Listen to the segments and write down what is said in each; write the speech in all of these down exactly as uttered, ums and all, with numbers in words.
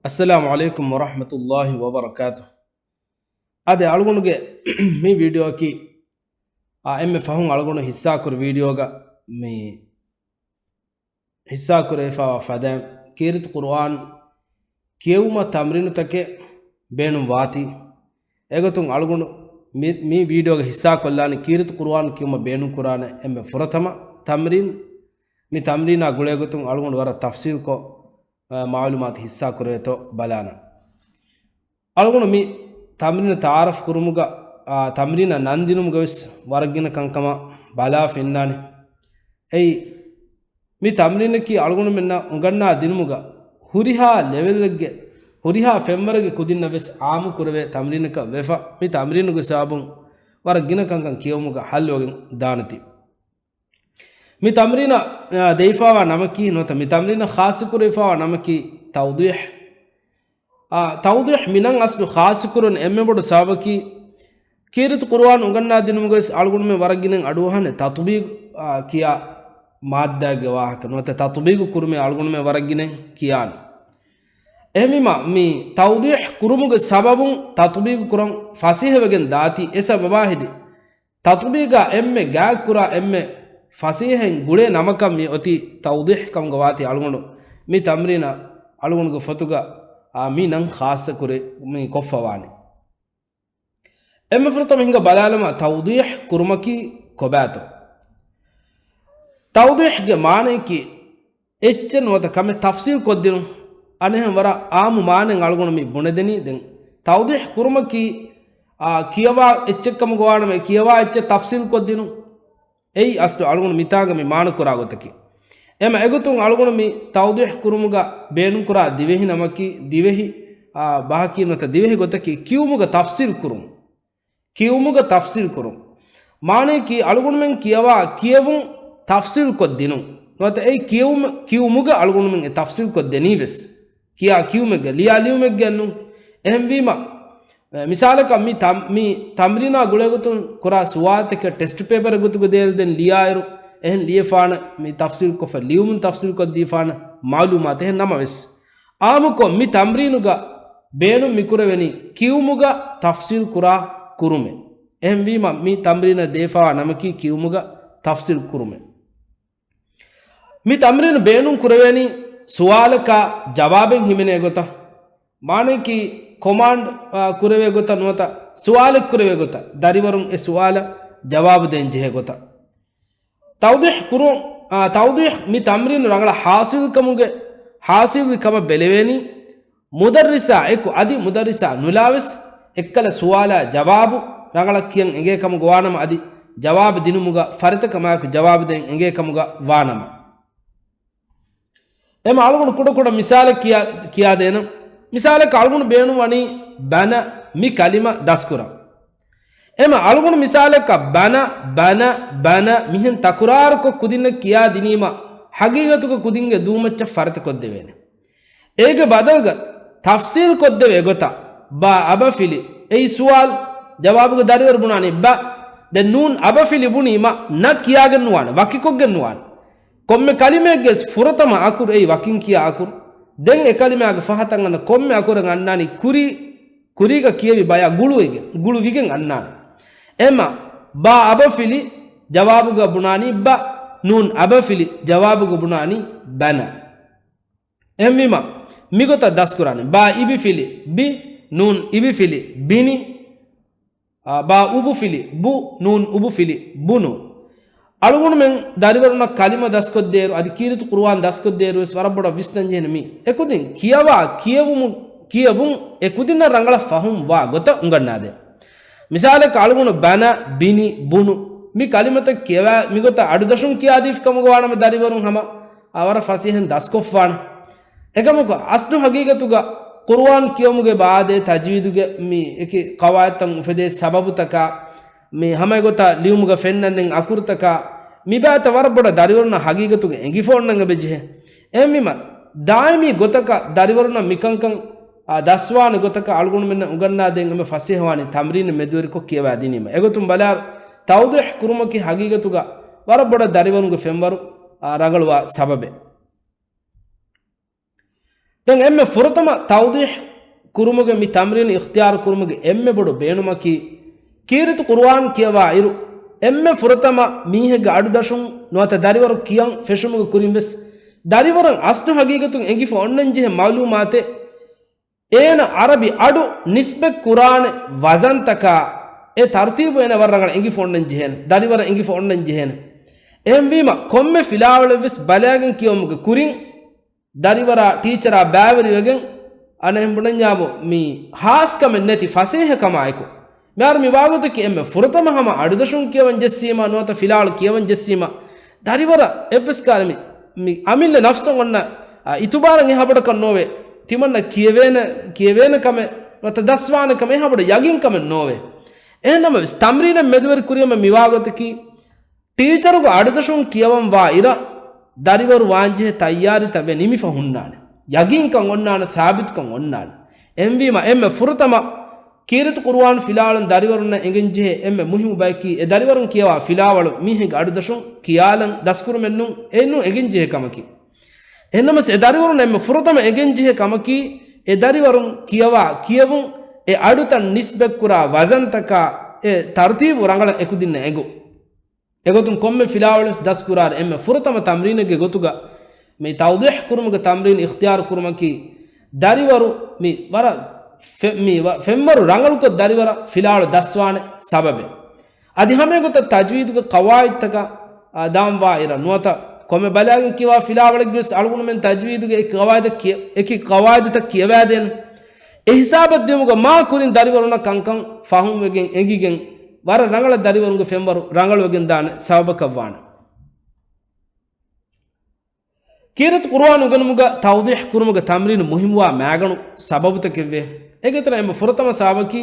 އައްސަލާމު ޢަލައިކުމް ވަރަޙްމަތުﷲި ވަބަރަކާތު. އަދި އަޅުގަނޑުގެ މި ވީޑިއޯއަކީ، އާ، އެންމެ ފަހުން އަޅުގަނޑު ހިއްސާކުރި ވީޑިއޯގަ މި ހިއްސާކުރެވިފައިވާ ފަދައިން ކީރިތި ޤުރުއާން ކިޔެވުމަށް ތަމްރީނުތަކެއް ބޭނުން ވާތީ. އެގޮތުން އަޅުގަނޑު މި، މި ވީޑިއޯގަ ހިއްސާކޮށްލާނީ ކީރިތި ޤުރުއާން ކިޔުމަށް ބޭނުންކުރާނެ އެންމެ ފުރަތަމަ ތަމްރީން. މި ތަމްރީނާ ގުޅޭގޮތުން އަޅުގަނޑު ވަރަށް ތަފްސީލްކޮށް، އާ، މަޢުލޫމާތު ހިއްސާކުރެވޭތޯ ބަލާނަން. އަޅުގަނޑު މި ތަމްރީނަށް ތަޢާރަފް ކުރުމުގަ، އާ، ތަމްރީނަށް ނަން ދިނުމުގަ ވެސް ވަރަށް ގިނަ ކަންކަމަށް ބަލާ ފެންނާނެ. އެއީ، މި ތަމްރީނަކީ އަޅުގަނޑުމެންނަށް އުނގަންނާ ދިނުމުގަ ހުރިހާ ލެވެލްއެއްގެ، ހުރިހާ ފެންވަރެއްގެ ކުދިންނަށް ވެސް ޢާއްމު ކުރެވޭ ތަމްރީނަކަށް ވެފަ. މި ތަމްރީނުގެ ސަބަބުން ވަރަށް ގިނަ ކަންކަން ކިޔެވުމުގަ ޙައްލުވެގެން ދާނެތީ. މި ތަމްރީނަށް، އާ، ދެވިފައިވާ ނަމަކީ، ނުވަތަ މި ތަމްރީނަށް ޚާއްޞަކުރެވިފައިވާ ނަމަކީ ތައުޟީޙް. އާ، ތައުޟީޙް މިނަން އަސްލު ޚާއްޞަކުރުން އެންމެ ބޮޑު ސަބަބަކީ، ކީރިތި ޤުރުއާން އުނގަންނާ ދިނުމުގަވެސް އަޅުގަނޑުމެން ވަރަށް ގިނައިން އަޑުއަހަނެ ތަޠުބީޤް، އާ، ކިޔާ މާއްދާގެ ވާހަކަ ނުވަތަ ތަޠުބީޤު ކުރުމޭ އަޅުގަނޑުމެން ވަރަށް ގިނައިން ކިޔާނެ. އެހެންވީމަ، މި ތައުޟީޙް ކުރުމުގެ ސަބަބުން ތަޠުބީޤު ކުރަން ފަސޭހަވެގެން ދާތީ. އެ ސަބަބާ ހެދި ތަޠުބީޤާ އެންމެ ގާތްކުރާ އެންމެ ފަސޭހައިން ގުޅޭ ނަމަކަށް މި އޮތީ ތައުޟީޙް ކަމުގަ ވާތީ އަޅުގަނޑު މި ތަމްރީނަށް އަޅުގަނޑުގެ ފޮތުގަ، އާ، މި ނަން ޚާއްޞަކުރެ މި ކޮށްފަވާނެ. އެންމެ ފުރަތަމަ ހިނގަ ބަލާލަމާ ތައުޟީޙް ކުރުމަކީ ކޮބާތޯ؟ ތައުޟީޙްގެ މާނަޔަކީ އެއްޗެއް ނުވަތަ ކަމެއް ތަފްސީލް ކޮށްދިނުން. އަނެއްހެން ވަރަށް އާއްމު މާނައެއް އަޅުގަނޑު މި ބުނެދެނީ. ދެން ތައުޟީޙް ކުރުމަކީ، އާ، ކިޔަވާ އެއްޗެއްކަމުގަ ވާނަމަ، ކިޔަވާ އެއްޗެއް ތަފްސީލް ކޮށްދިނުން. އެއީ އަސްލު އަޅުގަނޑު މިތާނގަ މި މާނަކުރާ ގޮތަކީ. އެމަ އެގޮތުން އަޅުގަނޑު މި ތައުޟީޙް ކުރުމުގަ ބޭނުންކުރާ ދިވެހި ނަމަކީ، ދިވެހި، އާ، ބަހަކީ ނުވަތަ ދިވެހި ގޮތަކީ ކިޔުމުގަ ތަފްސީލް ކުރުން. ކިޔުމުގަ ތަފްސީލް ކުރުން. މާނަޔަކީ އަޅުގަނޑުމެން ކިޔަވާ ކިޔެވުން ތަފްސީލް ކޮށްދިނުން. ނުވަތަ އެއީ ކިޔެވުމަ-، ކިޔުމުގަ އަޅުގަނޑުމެން އެ ތަފްސީލް ކޮށްދެނީ ވެސް. ކިޔާ ކިޔުމެއްގަ، ލިޔާ ލިޔުމެއްގަ ނޫން. އެހެންވީމަ، މިސާލަކަށް މި ތަމް-، މި ތަމްރީނާ ގުޅޭގޮތުން ކުރާ ސުވާލުތަކެއް ޓެސްޓް ޕޭޕަރެއް ގޮތުގަ ދޭލަ ދެން ލިޔާއިރު، އެހެން ލިޔެފާނަ މި ތަފްސީލްކޮށްފަ ލިޔުމުން ތަފްސީލްކޮށްދީފާނަ މައުލޫމާތު އެހެން ނަމަވެސް. އާއްމުކޮށް މި ތަމްރީނުގަ ބޭނުން މިކުރެވެނީ ކިޔުމުގަ ތަފްސީލް ކުރާ ކުރުމެއް. އެހެންވީމަ މި ތަމްރީނަށް ދޭފައިވާ ނަމަކީ ކިޔުމުގަ ތަފްސީލް ކުރުމެއް. މި ތަމްރީނު ބޭނުން ކުރެވޭނީ ސުވާލަކާ ޖަވާބެއް ހިމެނޭ ގޮތަށް. މާނަޔަކީ ކޮމާންޑް، އާ، ކުރެވޭ ގޮތަށް ނުވަތަ ސުވާލެއް ކުރެވޭ ގޮތަށް، ދަރިވަރުން އެ ސުވާލަށް ޖަވާބު ދޭން ޖެހޭ ގޮތަށް. ތައުޟީޙް ކުރުން، އާ، ތައުޟީޙް މި ތަމްރީނު ރަނގަޅަށް ޙާޞިލްކަމުގެ، ޙާޞިލްވި ކަމަށް ބެލެވޭނީ، މުދައްރިސާ އެކު އަދި މުދައްރިސާ ނުލާވެސް އެއްކަލަ ސުވާލާ ޖަވާބު ރަނގަޅަށް ކިޔަން އެނގޭ ކަމުގަ ވާނަމަ އަދި ޖަވާބު ދިނުމުގަ ފަރިތަކަށް މާކު ޖަވާބު ދޭން އެނގޭ ކަމުގަ ވާނަމަ. އެމަ އަޅުގަނޑު ކުޑަކުޑަ މިސާލެއް ކިޔާ، ކިޔާދޭނަން. މިސާލަކަށް އަޅުގަނޑު ބޭނުންވަނީ ބަނަ މި ކަލިމަ ދަސްކުރަން. އެމަ އަޅުގަނޑު މިސާލަކަށް ބަނަ، ބަނަ، ބަނަ މިހެން ތަކުރާރުކޮށް ކުދިންނަށް ކިޔާ ދިނީމަ ހަގީގަތުގަ ކުދިންގެ ދޫމައްޗަށް ފަރިތަކޮށްދެވޭނެ. އޭގެ ބަދަލުގަ ތަފްސީލް ކޮށްދެވޭ ގޮތަށް، ބާ އަބަފިލި، އެއީ ސުވާލު، ޖަވާބުގެ ދަރިވަރު ބުނާނީ ބަ. ދެން ނޫން އަބަފިލި ބުނީމަ ނަ ކިޔާގެން ނުވާނެ، ވަކިކޮށްގެން ނުވާނެ. ކޮންމެ ކަލިމައެއްގެ ފުރަތަމަ އަކުރު އެއީ ވަކިން ކިޔާ އަކުރު. ދެން އެ ކަލިމާގެ ފަހަތަށް އަންނަ ކޮންމެ އަކުރެއް އަންނާނީ ކުރީ، ކުރީގަ ކިޔެވި ބަޔާ ގުޅުވިގެން، ގުޅުވިގެން އަންނާނެ. އެމަ، ބާ އަބަފިލި ޖަވާބުގަ ބުނާނީ ބަ، ނޫން އަބަފިލި ޖަވާބުގަ ބުނާނީ ބަނަ. އެހެންވީމަ، މިގޮތަށް ދަސްކުރާނީ. ބާ އިބިފިލި ބި، ނޫން އިބިފިލި ބިނި. އާ، ބާ އުބުފިލި ބު، ނޫން އުބުފިލި ބުނު. އަޅުގަނޑުމެން ދަރިވަރުންނަށް ކަލިމަ ދަސްކޮށްދޭއިރު، އަދި ކީރިތި ޤުރުއާން ދަސްކޮށްދޭއިރު ވެސް ވަރަށް ބޮޑަށް ވިސްނަން ޖެހެނީ މީ. އެކުދިން ކިޔަވާ ކިޔެވުމު، ކިޔެވުން އެކުދިންނަށް ރަނގަޅަށް ފަހުމް ވާ ގޮތަށް އުނގަންނާދޭ. މިސާލަކަށް އަޅުގަނޑު ބަނަ، ބިނި، ބުނު. މި ކަލިމަތައް ކިޔަވާ މިގޮތަށް އަޑުދަށުން ކިޔާދީފި ކަމުގަ ވާނަމަ ދަރިވަރުން ހަމަ އާ، ވަރަށް ފަސޭހައިން ދަސްކޮށްފާނެ. އެކަމަކު، އަސްލު ހަގީގަތުގަ ޤުރުއާން ކިޔުމުގެ ބާދޭ ތަޖްވީދުގެ މި އެކި ޤަވާއިދުތައް އުފެދޭ ސަބަބުތަކާ، މި ހަމަ އެގޮތަށް ލިޔުމުގަ ފެންނަންނެން އަކުރުތަކާ، މިބާތައް ވަރަށް ބޮޑަށް ދަރިވަރުންނަށް ހަގީގަތުގަ އެނގިފަ އޮންނަން އެބަޖެހޭ. އެހެންވީމަ، ދާއިމީ ގޮތަކަށް ދަރިވަރުންނަށް މިކަންކަން، އާ، ދަސްވާނެ ގޮތަކަށް އަޅުގަނޑުމެންނަށް އުނގަންނާދޭން އެންމެ ފަސޭހަވާނީ ތަމްރީނެއް މެދުވެރިކޮށް ކިޔަވާ ދިނީމަ. އެގޮތުން ބަލާއިރު، ތައުޟީޙް ކުރުމަކީ ހަގީގަތުގަ ވަރަށް ބޮޑަށް ދަރިވަރުންގެ ފެންވަރު، އާ، ރަނގަޅުވާ ސަބަބެއް. ދެން އެންމެ ފުރަތަމަ ތައުޟީޙް ކުރުމުގެ މި ތަމްރީނު އިޚްތިޔާރު ކުރުމުގެ އެންމެ ބޮޑު ބޭނުމަކީ، ކީރިތި ޤުރުއާން ކިޔަވާ އިރު، އެންމެ ފުރަތަމަ މީހެއްގެ އަޑުދަށުން ނުވަތަ ދަރިވަރު ކިޔަން ފެށުމުގެ ކުރިން ވެސް، ދަރިވަރަށް އަސްލު ހަގީގަތުން އެނގިފަ އޮންނަން ޖެހޭ މައުލޫމާތެއް، އޭނަ އަރަބި އަޑު ނިސްބަތް ކުރާނެ ވަޒަންތަކާ، އެ ތަރުތީބު އޭނަ ވަރަށް ރަނގަޅަށް އެނގިފަ އޮންނަން ޖެހޭނެ، ދަރިވަރަށް އެނގިފަ އޮންނަން ޖެހޭނެ. އެހެންވީމަ، ކޮންމެ ފިލާވަޅެއް ވެސް ބަލައިގެން ކިޔެވުމުގެ ކުރިން، ދަރިވަރާ ޓީޗަރާ ބައިވެރިވެގެން، އަނެއް ބުނަންޏާމު މި ހާސްކަމެއް ނެތި ފަސޭހަކަމާއެކު، މިހާރު މި ވާގޮތަކީ އެންމެ ފުރަތަމަ ހަމަ އަޑުދަށުން ކިޔަވަން ޖެއްސީމަ، ނުވަތަ ފިލާވަޅު ކިޔަވަން ޖެއްސީމަ، ދަރިވަރަށް އެއްވެސް ކާލެ މި، މި އަމިއްލަ ނަފްސަށް އޮންނަ، އަ، އިތުބާރަށް އެހާ ބޮޑަކަށް ނޯވޭ. ތިމަންނަ ކިޔެވޭނެ، ކިޔެވޭނެ ކަމެއް، ނުވަތަ ދަސްވާނެ ކަމެއް އެހާ ބޮޑަށް ޔަގީން ކަމެއް ނޯވޭ. އެހެންނަމަވެސް، ތަމްރީނެއް މެދުވެރި ކުރީމަ މި ވާގޮތަކީ، ޓީޗަރުގެ އަޑުދަށުން ކިޔަވަން ވާ އިރަށް، ދަރިވަރު ވާންޖެހޭ ތައްޔާރީތައް ވެ ނިމިފަ ހުންނާނެ. ޔަގީންކަން އޮންނާނެ، ސާބިތުކަން އޮންނާނެ. އެހެންވީމަ، އެންމެ ފުރަތަމަ ކީރިތި ޤުރުއާން ފިލާވަޅުން ދަރިވަރުންނަށް އެނގެންޖެހޭ އެންމެ މުހިއްމު ބަޔަކީ، އެ ދަރިވަރުން ކިޔަވާ ފިލާވަޅު މީހެއްގެ އަޑުދަށުން ކިޔާލަން ދަސްކުރުމެއްނޫން، އެއްނޫން އެނގެންޖެހޭ ކަމަކީ. އެހެންނަމަސް އެ ދަރިވަރުން އެންމެ ފުރަތަމަ އެނގެންޖެހޭ ކަމަކީ، އެ ދަރިވަރުން ކިޔަވާ ކިޔެވުން އެ އަޑުތައް ނިސްބަތްކުރާ ވަޒަންތަކާ އެ ތަރުތީބު ރަނގަޅަށް އެކުދިންނަށް އެނގުން. އެގޮތުން ކޮންމެ ފިލާވަޅުވެސް ދަސްކުރާއިރު އެންމެ ފުރަތަމަ ތަމްރީނެއްގެ ގޮތުގަ މި ތައުޟީޙް ކުރުމުގެ ތަމްރީން އިޚްތިޔާރު ކުރުމަކީ، ދަރިވަރު މި ވަރަށް ފެ-، މި ވަ-، ފެންވަރު ރަނގަޅުކޮށް ދަރިވަރަށް ފިލާވަޅު ދަސްވާނެ ސަބަބެއް. އަދި ހަމައެގޮތަށް ތަޖްވީދުގެ ޤަވާއިދުތަކަށް، އާ، ދާންވާ އިރަށް ނުވަތަ ކޮންމެ ބަލައިގެން ކިޔަވާ ފިލާވަޅެއްގެ ވެސް އަޅުގަނޑުމެން ތަޖްވީދުގެ އެކި ޤަވާއިދަށް ކިޔަ-، އެކި ޤަވާއިދުތައް ކިޔަވައިދޭނެ. އެ ހިސާބަށް ދިޔުމުގަ މާ ކުރިން ދަރިވަރުންނަށް ކަންކަން ފަހުމްވެގެން އެނގިގެން، ވަރަށް ރަނގަޅަށް ދަރިވަރުންގެ ފެންވަރު ރަނގަޅުވެގެން ދާނެ ސަބަބަކަށް ވާނެ. ކީރިތި ޤުރުއާން އުނގެނުމުގަ ތައުޟީޙް ކުރުމުގެ ތަމްރީނު މުހިއްމުވާ މައިގަނޑު ސަބަބުތަކެއްވޭ. އޭގެތެރޭ އެންމެ ފުރަތަމަ ސަބަބަކީ،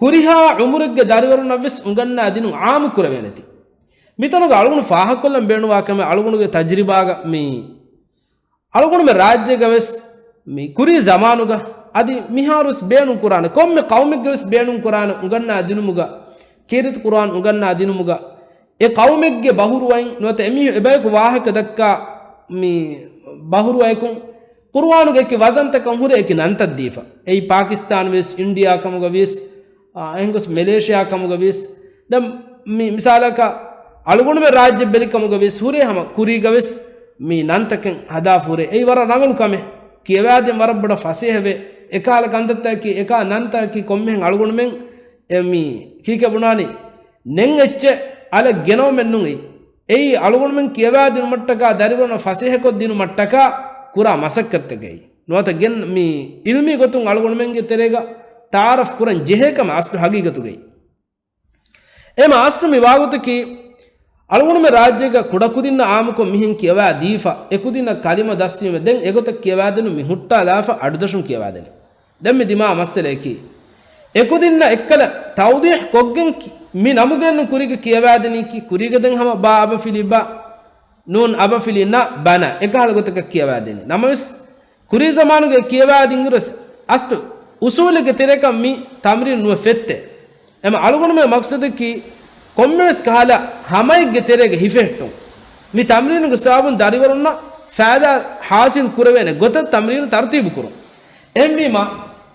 ހުރިހާ ޢުމުރެއްގެ ދަރިވަރުންނަށްވެސް އުނގަންނާ ދިނުން ޢާއްމު ކުރެވޭނެތީ. މިތަނުގަ އަޅުގަނޑު ފާހަގަކޮށްލަން ބޭނުންވާ ކަމެއް އަޅުގަނޑުގެ ތަޖްރިބާގަ މި އަޅުގަނޑުމެ ރާއްޖޭގަ ވެސް މި ކުރީ ޒަމާނުގަ އަދި މިހާރުވެސް ބޭނުން ކުރާނެ، ކޮންމެ ޤައުމެއްގެ ވެސް ބޭނުން ކުރާނެ އުނގަންނާ ދިނުމުގަ، ކީރިތި ޤުރުއާން އުނގަންނާ ދިނުމުގަ، އެ ޤައުމެއްގެ ބަހުރުވައިން ނުވަތަ އެމީހުން އެބަޔަކު ވާހަކަ ދައްކާ މި ބަހުރުވަޔަކުން ޤުރުއާނުގެ އެކި ވަޒަންތަކަށް ހުރެ އެކި ނަންތައް ދީފަ. އެއީ ޕާކިސްތާން ވިޔަސް، އިންޑިއާ ކަމުގަ ވިޔަސް، އާ، އެހެންގޮސް މެލޭޝިއާ ކަމުގަ ވިޔަސް، ދެން މި މިސާލަކަށް އަޅުގަނޑުމެ ރާއްޖެ ބެލި ކަމުގަ ވިޔަސް ހުރޭ ހަމަ ކުރީގަ ވެސް މި ނަންތަކެއް ހަދާފަ ހުރޭ. އެއީ ވަރަށް ރަނގަޅު ކަމެއް. ކިޔަވާދޭން ވަރަށް ބޮޑަށް ފަސޭހަވޭ. އެކަހަލަ ކަންތައްތަކަކީ، އެކަހަލަ ނަންތަކަކީ ކޮންމެހެން އަޅުގަނޑުމެން އެ މި ކީކޭ ބުނާނީ ނެން އެއްޗެއް އަލަށް ގެނައުމެއްނޫން އެއީ. އެއީ އަޅުގަނޑުމެން ކިޔަވާދިނުމަށްޓަކާ ދަރިވަރުންނަށް ފަސޭހަކޮށްދިނުމަށްޓަކާ ކުރާ މަސައްކަތްތަކެއް. ނުވަތަ ގެން މި އިލްމީ ގޮތުން އަޅުގަނޑުމެންގެ ތެރޭގަ ތަޢާރަފް ކުރަން ޖެހޭ ކަމަށް އަސްލު ހަގީގަތުގައި. އެމަ އަސްލު މި ވާގޮތަކީ، އަޅުގަނޑުމެ ރާއްޖޭގަ ކުޑަކުދިންނަށް އާއްމުކޮށް މިހެން ކިޔަވާ ދީފަ، އެކުދިންނަށް ކަލިމަ ދަސްވީމަ ދެން އެގޮތަށް ކިޔަވާދިނުން މި ހުއްޓާލާފަ އަޑުދަށުން ކިޔަވާދެނީ. ދެން މި ދިމާ މައްސަލަޔަކީ، އެކުދިންނަށް އެއްކަލަ ތައުޟީޙް ކޮށްގެން ކި-، މި ނަމުގެންނު ކުރީގަ ކިޔަވާދެނީކީ، ކުރީގަ ދެން ހަމަ ބާ އަބަފިލި ބަ، ނޫން އަބަފިލި ނަ، ބަނަ، އެކަހަލަ ގޮތަކަށް ކިޔަވާދެނީ. ނަމަވެސް، ކުރީ ޒަމާނުގެ ކިޔަވާދިން އިރުވެސް އަސްލު އުސޫލެއްގެ ތެރޭކަށް މި ތަމްރީން ނުވެ ފެއްތޭ. އެމަ އަޅުގަނޑުމެ މަޤްޞަދަކީ ކޮންމެވެސް ކަހަލަ ހަމައެއްގެ ތެރޭގަ ހިފެހެއްޓުން. މި ތަމްރީނުގެ ސަބަބުން ދަރިވަރުންނަށް ފައިދާ ޙާޞިލް ކުރެވޭނެ ގޮތަށް ތަމްރީނު ތަރުތީބު ކުރުން. އެހެންވީމަ،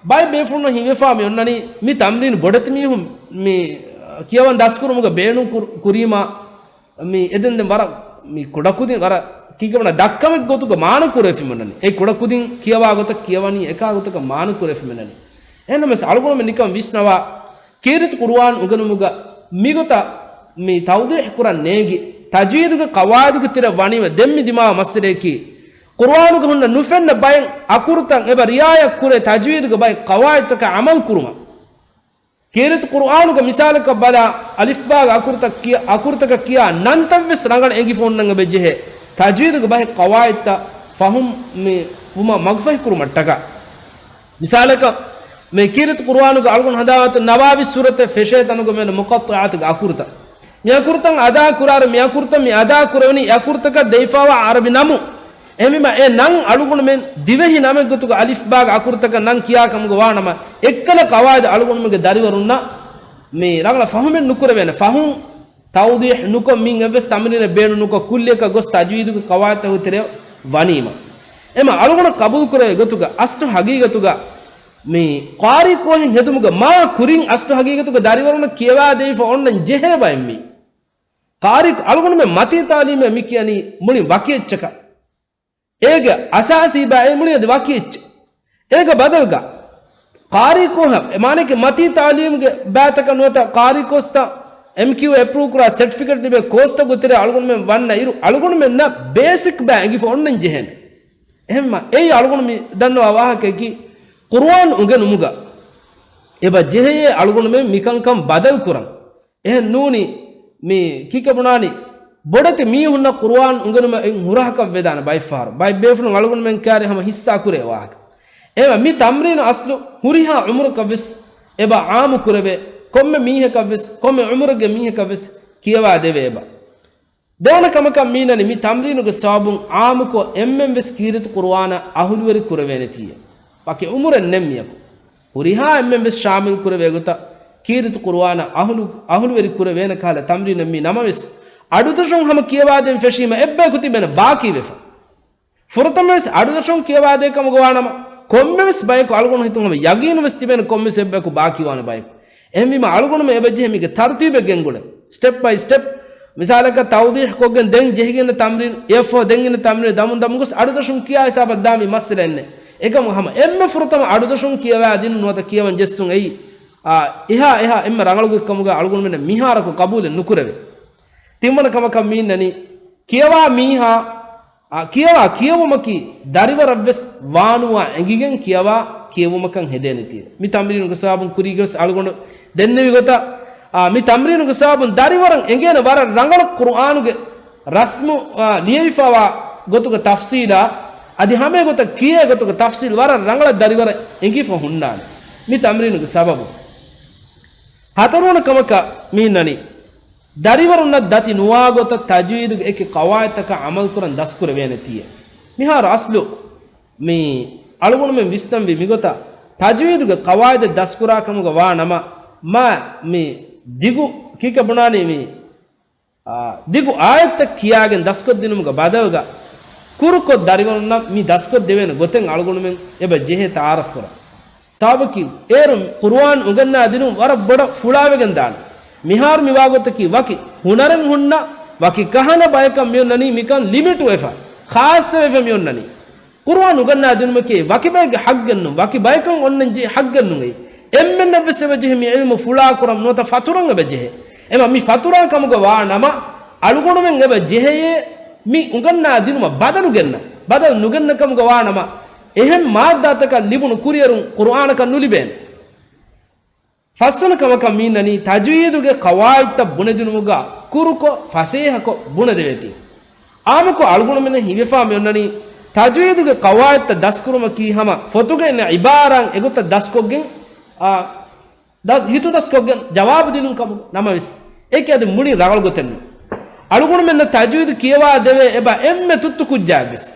ބައެއް ބޭފުޅުންނަށް ހީވެފާ މި އޮންނަނީ މި ތަމްރީނު ބޮޑެތި މީހުން މި ކިޔަވަން ދަސްކުރުމުގަ ބޭނުން ކުރ-، ކުރީމަ، މި އެދެން ދެން ވަރަށް މި ކުޑަކުދިން ވަރަށް ކީކޭ ބުނާ ދަށްކަމެއް ގޮތުގަ މާނަ ކުރެފި މި އޮންނަނީ. އެ ކުޑަކުދިން ކިޔަވާ ގޮތަށް ކިޔަވަނީ އެކާ ގޮތަކަށް މާނަ ކުރެފި މި އޮންނަނީ. އެހެންނަމަވެސް އަޅުގަނޑުމެން ނިކަން ވިސްނަވާ، ކީރިތި ޤުރުއާން އުނގެނުމުގަ މިގޮތަށް މި ތައުޟީޙް ކުރަން ނޭނގި، ތަޖްވީދުގެ ޤަވާއިދުގެ ތެރެ ވަނީމަ ދެން މި ދިމާވާ މައްސަލަޔަކީ، ޤުރުއާނުގަ ހުންނަ ނުފެންނަ ބައެއް އަކުރުތައް އެބަ ރިޢާޔަތް ކުރޭ ތަޖްވީދުގެ ބައެއް ޤަވާއިދުތަކަށް ޢަމަލު ކުރުމަށް. ކީރިތި ޤުރުއާނުގެ މިސާލަކަށް ބަލާ، އަލިފްބާގެ އަކުރުތައް ކިޔާ، އަކުރުތަކަށް ކިޔާ ނަންތައްވެސް ރަނގަޅަށް އެނގިފަ އޮންނަން އެބަ ޖެހޭ. ތަޖްވީދުގެ ބަހެއް ޤަވާއިދުތައް ފަހުމް މި ވުމަށް މަގުފަހި ކުރުމަށްޓަކާ. މިސާލަކަށް، މި ކީރިތި ޤުރުއާނުގެ އަޅުގަނޑު ހަނދާންވާތަން ނަވާވީ ސޫރަތެއް ފެށޭ ތަނުގަ މި އޮންނަ މުޤައްޠަޢާތުގެ އަކުރުތައް. މި އަކުރުތައް އަދާ ކުރާއިރު، މި އަކުރުތައް މި އަދާ ކުރެވެނީ އެ އަކުރުތަކަށް ދެވިފައިވާ ޢަރަބި ނަމު. އެހެންވީމަ އެ ނަން އަޅުގަނޑުމެން ދިވެހި ނަމެއްގޮތުގަ އަލިފްބާގެ އަކުރުތަކަށް ނަން ކިޔާ ކަމުގަ ވާނަމަ، އެއްކަލަ ޤަވާއިދު އަޅުގަނޑުމެންގެ ދަރިވަރުންނަށް މި ރަނގަޅަށް ފަހުމެއް ނުކުރެވޭނެ. ފަހުން ތައުޟީޙް ނުކޮށް، މިން އެއްވެސް ތަމްރީނެއް ބޭނުން ނުކޮށް، ކުއްލިއަކަށް ގޮސް ތަޖްވީދުގެ ޤަވާއިދުތަކުގެ ތެރެ ވަނީމަ. އެމަ އަޅުގަނޑަށް ޤަބޫލުކުރެވޭ ގޮތުގަ އަސްލު ހަގީގަތުގަ މި ޤާރީ ކޯހެއް ހެދުމުގަ މާ ކުރިން އަސްލު ހަގީގަތުގަ ދަރިވަރުންނަށް ކިޔަވާދެވިފަ އޮންނަން ޖެހޭ ބައެއް މީ. ޤާރީ އަޅުގަނޑުމެން މަތީ ތަޢުލީމޭ މި ކިޔަނީ މުޅި ވަކި އެއްޗަކަށް. އޭގެ އަސާސީ ބައެއް މުޅި އަދި ވަކި އެއްޗެއް. އޭގެ ބަދަލުގަ ޤާރީ ކޯހަށް، އެ މާނައަކީ މަތީ ތަޢުލީމުގެ ބައިތަކަށް ނުވަތަ ޤާރީ ކޯސްތައް، އެމްކިޔޫ އެޕްރޫވް ކުރާ ސެޓްފިކެޓް ލިބޭ ކޯސްތަކުގެ ތެރޭ އަޅުގަނޑުމެން ވަންނަ އިރު، އަޅުގަނޑުމެންނަށް ބޭސިކް ބައި އެނގިފަ އޮންނަން ޖެހޭނެ. އެހެންމަ އެއީ އަޅުގަނޑު މި ދަންނަވާ ވާހަކައަކީ، ޤުރުއާން އުނގެނުމުގަ އެބަ ޖެހެޔޭ އަޅުގަނޑުމެން މިކަންކަން ބަދަލު ކުރަން. އެހެން ނޫނީ، މި ކީކޭ ބުނާނީ، ބޮޑެތި މީހުންނަށް ޤުރުއާން އުނގެނުމަށް އެއް ހުރަހަކަށް ވެދާނެ ބައެއްފަހަރު. ބައެއް ބޭފުޅުން އަޅުގަނޑުމެން ކާރި ހަމަ ހިއްސާ ކުރޭ ވާހަކަ. އެވަ މި ތަމްރީނު އަސްލު ހުރިހާ ޢުމުރަކަށް ވެސް އެބަ ޢާއްމު ކުރެވޭ، ކޮންމެ މީހަކަށް ވެސް، ކޮންމެ ޢުމުރެއްގެ މީހަކަށް ވެސް ކިޔަވާ ދެވޭ އެބަ. ދެވަނަ ކަމަކަށް މީނަނީ މި ތަމްރީނުގެ ސަބަބުން ޢާއްމުކޮށް އެންމެން ވެސް ކީރިތި ޤުރުއާނަށް އަހުލުވެރި ކުރެވޭނެތީ. ވަކި ޢުމުރެއް ނެތް މިއަކު. ހުރިހާ އެންމެން ވެސް ޝާމިލް ކުރެވޭ ގޮތަށް ކީރިތި ޤުރުއާނަށް އަހުލު، އަހުލުވެރި ކުރެވޭނެ ކަހަލަ ތަމްރީނެއް މީ. ނަމަވެސް، އަޑުދަށުން ހަމަ ކިޔަވާދޭން ފެށީމަ އެއްބަޔަކު ތިބޭނެ ބާކީވެފަ. ފުރަތަމަވެސް އަޑުދަށުން ކިޔަވާދޭ ކަމުގަ ވާނަމަ، ކޮންމެވެސް ބަޔަކު އަޅުގަނޑު ހިތުން ހަމަ ޔަގީނުވެސް ތިބޭނެ ކޮންމެވެސް އެއްބަޔަކު ބާކީވާނެ ބަޔަކު. އެހެންވީމަ އަޅުގަނޑުމެން އެބަ ޖެހޭ މީގެ ތަރުތީބެއް ގެންގުޅެ. ސްޓެޕް ބައި ސްޓެޕް. މިސާލަކަށް ތައުޟީޙް ކޮށްގެން ދެން ޖެހިގެން ތަމްރީން، އެއަށްފަހު ދެން އިން ތަމްރީން ދަމުން ދަމުން ގޮސް އަޑުދަށުން ކިޔާ ހިސާބަށް ދާ މި މައްސަލައެއް ނެތް. އެކަމު ހަމަ އެންމެ ފުރަތަމަ އަޑުދަށުން ކިޔަވާ ދިނުން ނުވަތަ ކިޔަވަން ޖެއްސުން އެއީ، އާ، އެހާ އެހާ އެންމެ ރަނގަޅު ގޮތްކަމުގަ އަޅުގަނޑުމެންނަށް މިހާރަކު ޤަބޫލެއް ނުކުރެވޭ. ތިންވަނަ ކަމަކަށް މީންނަނީ، ކިޔަވާ މީހާ، އާ، ކިޔަވާ ކިޔެވުމަކީ ދަރިވަރަށްވެސް ވާނުވާ އެނގިގެން ކިޔަވާ ކިޔެވުމަކަށް ހެދޭނެތީ. މި ތަމްރީނުގެ ސަބަބުން ކުރީގެވެސް އަޅުގަނޑު ދެންނެވި ގޮތަށް، އާ، މި ތަމްރީނުގެ ސަބަބުން ދަރިވަރަށް އެނގޭނެ ވަރަށް ރަނގަޅަށް ޤުރުއާނުގެ ރަސްމު، އާ، ލިޔެވިފަވާ ގޮތުގެ ތަފްސީލާ، އަދި ހަމައެގޮތަށް ކިޔޭ ގޮތުގެ ތަފްސީލް ވަރަށް ރަނގަޅަށް ދަރިވަރަށް އެނގިފަ ހުންނާނެ. މި ތަމްރީނުގެ ސަބަބުން. ހަތަރުވަނަ ކަމަކަށް މީންނަނީ، ދަރިވަރުންނަށް ދަތި ނުވާ ގޮތަށް ތަޖްވީދުގެ އެކި ޤަވާޢިދުތަކާ ޢަމަލުކުރަން ދަސްކުރެވޭނެތީ. މިހާރު އަސްލު މި އަޅުގަނޑުމެން ވިސްނަންވީ މިގޮތަށް، ތަޖްވީދުގެ ޤަވާޢިދެއް ދަސްކުރާ ކަމުގަ ވާ ނަމަ، މާ މި ދިގު ކީކޭ ބުނާނީ މި، އާ، ދިގު އާޔަތްތައް ކިޔާގެން ދަސްކޮށްދިނުމުގެ ބަދަލުގަ، ކުރުކޮށް ދަރިވަރުންނަށް މި ދަސްކޮށްދެވޭނެ ގޮތެއް އަޅުގަނޑުމެން އެބަ ޖެހޭ ތަޢާރަފް ކުރަން. ސަބަބަކީ، އޭރު ޤުރުއާން އުނގަންނާ ދިނުން ވަރަށް ބޮޑަށް ފުޅާވެގެން ދާނެ. މިހާރު މި ވާގޮތަކީ ވަކި ހުނަރެއް ހުންނަ، ވަކި ކަހަލަ ބަޔަކަށް މިއޮންނަނީ މިކަން ލިމިޓްވެފަ، ޚާއްޞަވެފަ މިއޮންނަނީ. ޤުރުއާން އުނގަންނާ ދިނުމަކީ ވަކި ބައެއްގެ ޙައްޤެއް ނޫން، ވަކި ބަޔަކަށް އޮންނަން ޖެހޭ ޙައްޤެއް ނޫން އެއީ. އެންމެންނަށްވެސް އެބަ ޖެހޭ މި ޢިލްމު ފުޅާކުރަން ނުވަތަ ފަތުރަން އެބަ ޖެހޭ. އެމަ މި ފަތުރާ ކަމުގަ ވާ ނަމަ، އަޅުގަނޑުމެން އެބަ ޖެހެޔޭ މި އުނގަންނާ ދިނުމަށް ބަދަލު ގެންނަ، ބަދަލު ނުގެންނަ ކަމުގަ ވާ ނަމަ، އެހެން މާއްދާތަކަށް ލިބުނު ކުރިއެރުން ޤުރުއާނަކަށް ނުލިބޭނެ. ފަސްވަނަ ކަމަކަށް މީންނަނީ، ތަޖްވީދުގެ ޤަވާޢިދުތައް ބުނެދިނުމުގަ ކުރުކޮށް، ފަސޭހަކޮށް ބުނެދެވޭތީ. އާއްމުކޮށް އަޅުގަނޑުމެންނަށް ހީވެފާ މިއޮންނަނީ، ތަޖްވީދުގެ ޤަވާޢިދުތައް ދަސްކުރުމަކީ ހަމަ ފޮތުގަ އިންނަ ޢިބާރާތް އެގޮތަށް ދަސްކޮށްގެން، އާ، ދަސް، ހިތުދަސްކޮށްގެން ޖަވާބު ދިނުން ކަމުގަ. ނަމަވެސް، އޭކެ އަދި މުޅި ރަނގަޅު ގޮތެއް ނޫން. އަޅުގަނޑުމެންނަށް ތަޖްވީދު ކިޔަވާ ދެވޭ އެބަ އެންމެ ތުއްތު ކުއްޖާއެއްވެސް.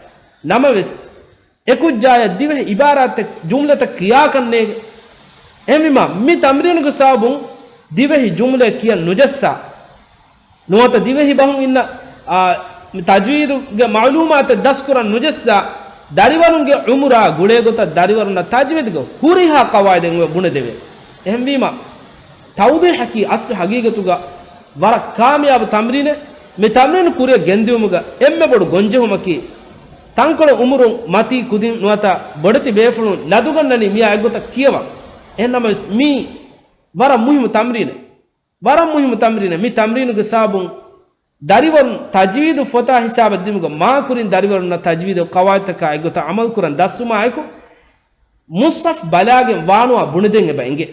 ނަމަވެސް، އެ ކުއްޖާޔަށް ދިވެހި ޢިބާރާތެއް، ޖުމްލަތައް ކިޔާކަށް ނޭނގެ. އެހެންވީމާ، މި ތަމްރީނުގެ ސަބަބުން ދިވެހި ޖުމްލައެއް ކިޔަން ނުޖައްސާ. ނުވަތަ ދިވެހި ބަހުން އިންނަ، އާ، މި ތަޖްވީދުގެ މަޢުލޫމާތެއް ދަސްކުރަން ނުޖައްސާ، ދަރިވަރުންގެ ޢުމުރާ ގުޅޭ ގޮތަށް ދަރިވަރުންނަށް ތަޖްވީދުގެ ހުރިހާ ޤަވާޢިދެއް އެބަ ބުނެދެވޭ. އެހެންވީމަ، ތައުޟީޙަކީ އަސްލު ޙަޤީޤަތުގަ ވަރަށް ކާމިޔާބު ތަމްރީނެއް. މި ތަމްރީނު ކުރިއަށް ގެންދިއުމުގަ އެންމެ ބޮޑު ގޮންޖެހުމަކީ، ތަންކޮޅެއް އުމުރުން މަތީ ކުދިން ނުވަތަ ބޮޑެތި ބޭފުޅުން ލަދުގަންނަނީ މިއާ އެއްގޮތަށް ކިޔަވަން. އެހެންނަމަވެސް، މީ ވަރަށް މުހިއްމު ތަމްރީނެއް. ވަރަށް މުހިއްމު ތަމްރީނެއް. މި ތަމްރީނުގެ ސަބަބުން ދަރިވަރުން ތަޖްވީދު ފޮތާ ހިސާބަށް ދިމުގަ މާކުރިން ދަރިވަރުންނަށް ތަޖްވީދު ޤަވާޢިދުތަކާ އެއްގޮތަށް ޢަމަލުކުރަން ދަސްވުމާއެކު، މުޞްޙަފް ބަލާގެން ވާނުވާ ބުނެދޭން އެބަ އެނގޭ.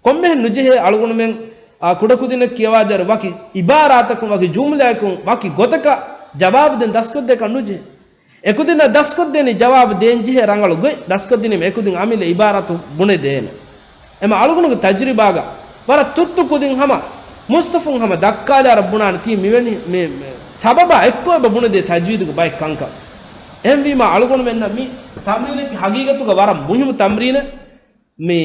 ކޮންމެހެން ނުޖެހޭ އަޅުގަނޑުމެން، އާ، ކުޑަކުދިންނަށް ކިޔަވާދޭއިރު ވަކި ޢިބާރާތަކުން، ވަކި ޖުމްލައަކުން، ވަކި ގޮތަކަށް ޖަވާބު ދޭން ދަސްކޮށްދޭކަށް ނުޖެހޭ. އެކުދިންނަށް ދަސްކޮށްދޭނީ ޖަވާބު ދޭންޖެހޭ ރަނގަޅު ގޮތް، ދަސްކޮށްދިނީމަ އެކުދިން އަމިއްލަ ޢިބާރާތު ބުނެދޭނެ. އެމަ އަޅުގަނޑުގެ ތަޖުރިބާގަ ވަރަށް ތުއްތު ކުދިން ހަމަ މުޞްޙަފުން ހަމަ ދައްކާލާރަށް ބުނާނެ ތީ މިވެނި މި، މި ސަބަބާ އެއްކޮށް އެބަ ބުނެދޭ ތަޖްވީދުގެ ބައެއް ކަންކަން. އެހެންވީމާ އަޅުގަނޑުމެންނަށް މި ތަމްރީނަކީ ޙަޤީޤަތުގަ ވަރަށް މުހިއްމު ތަމްރީނެއް. މި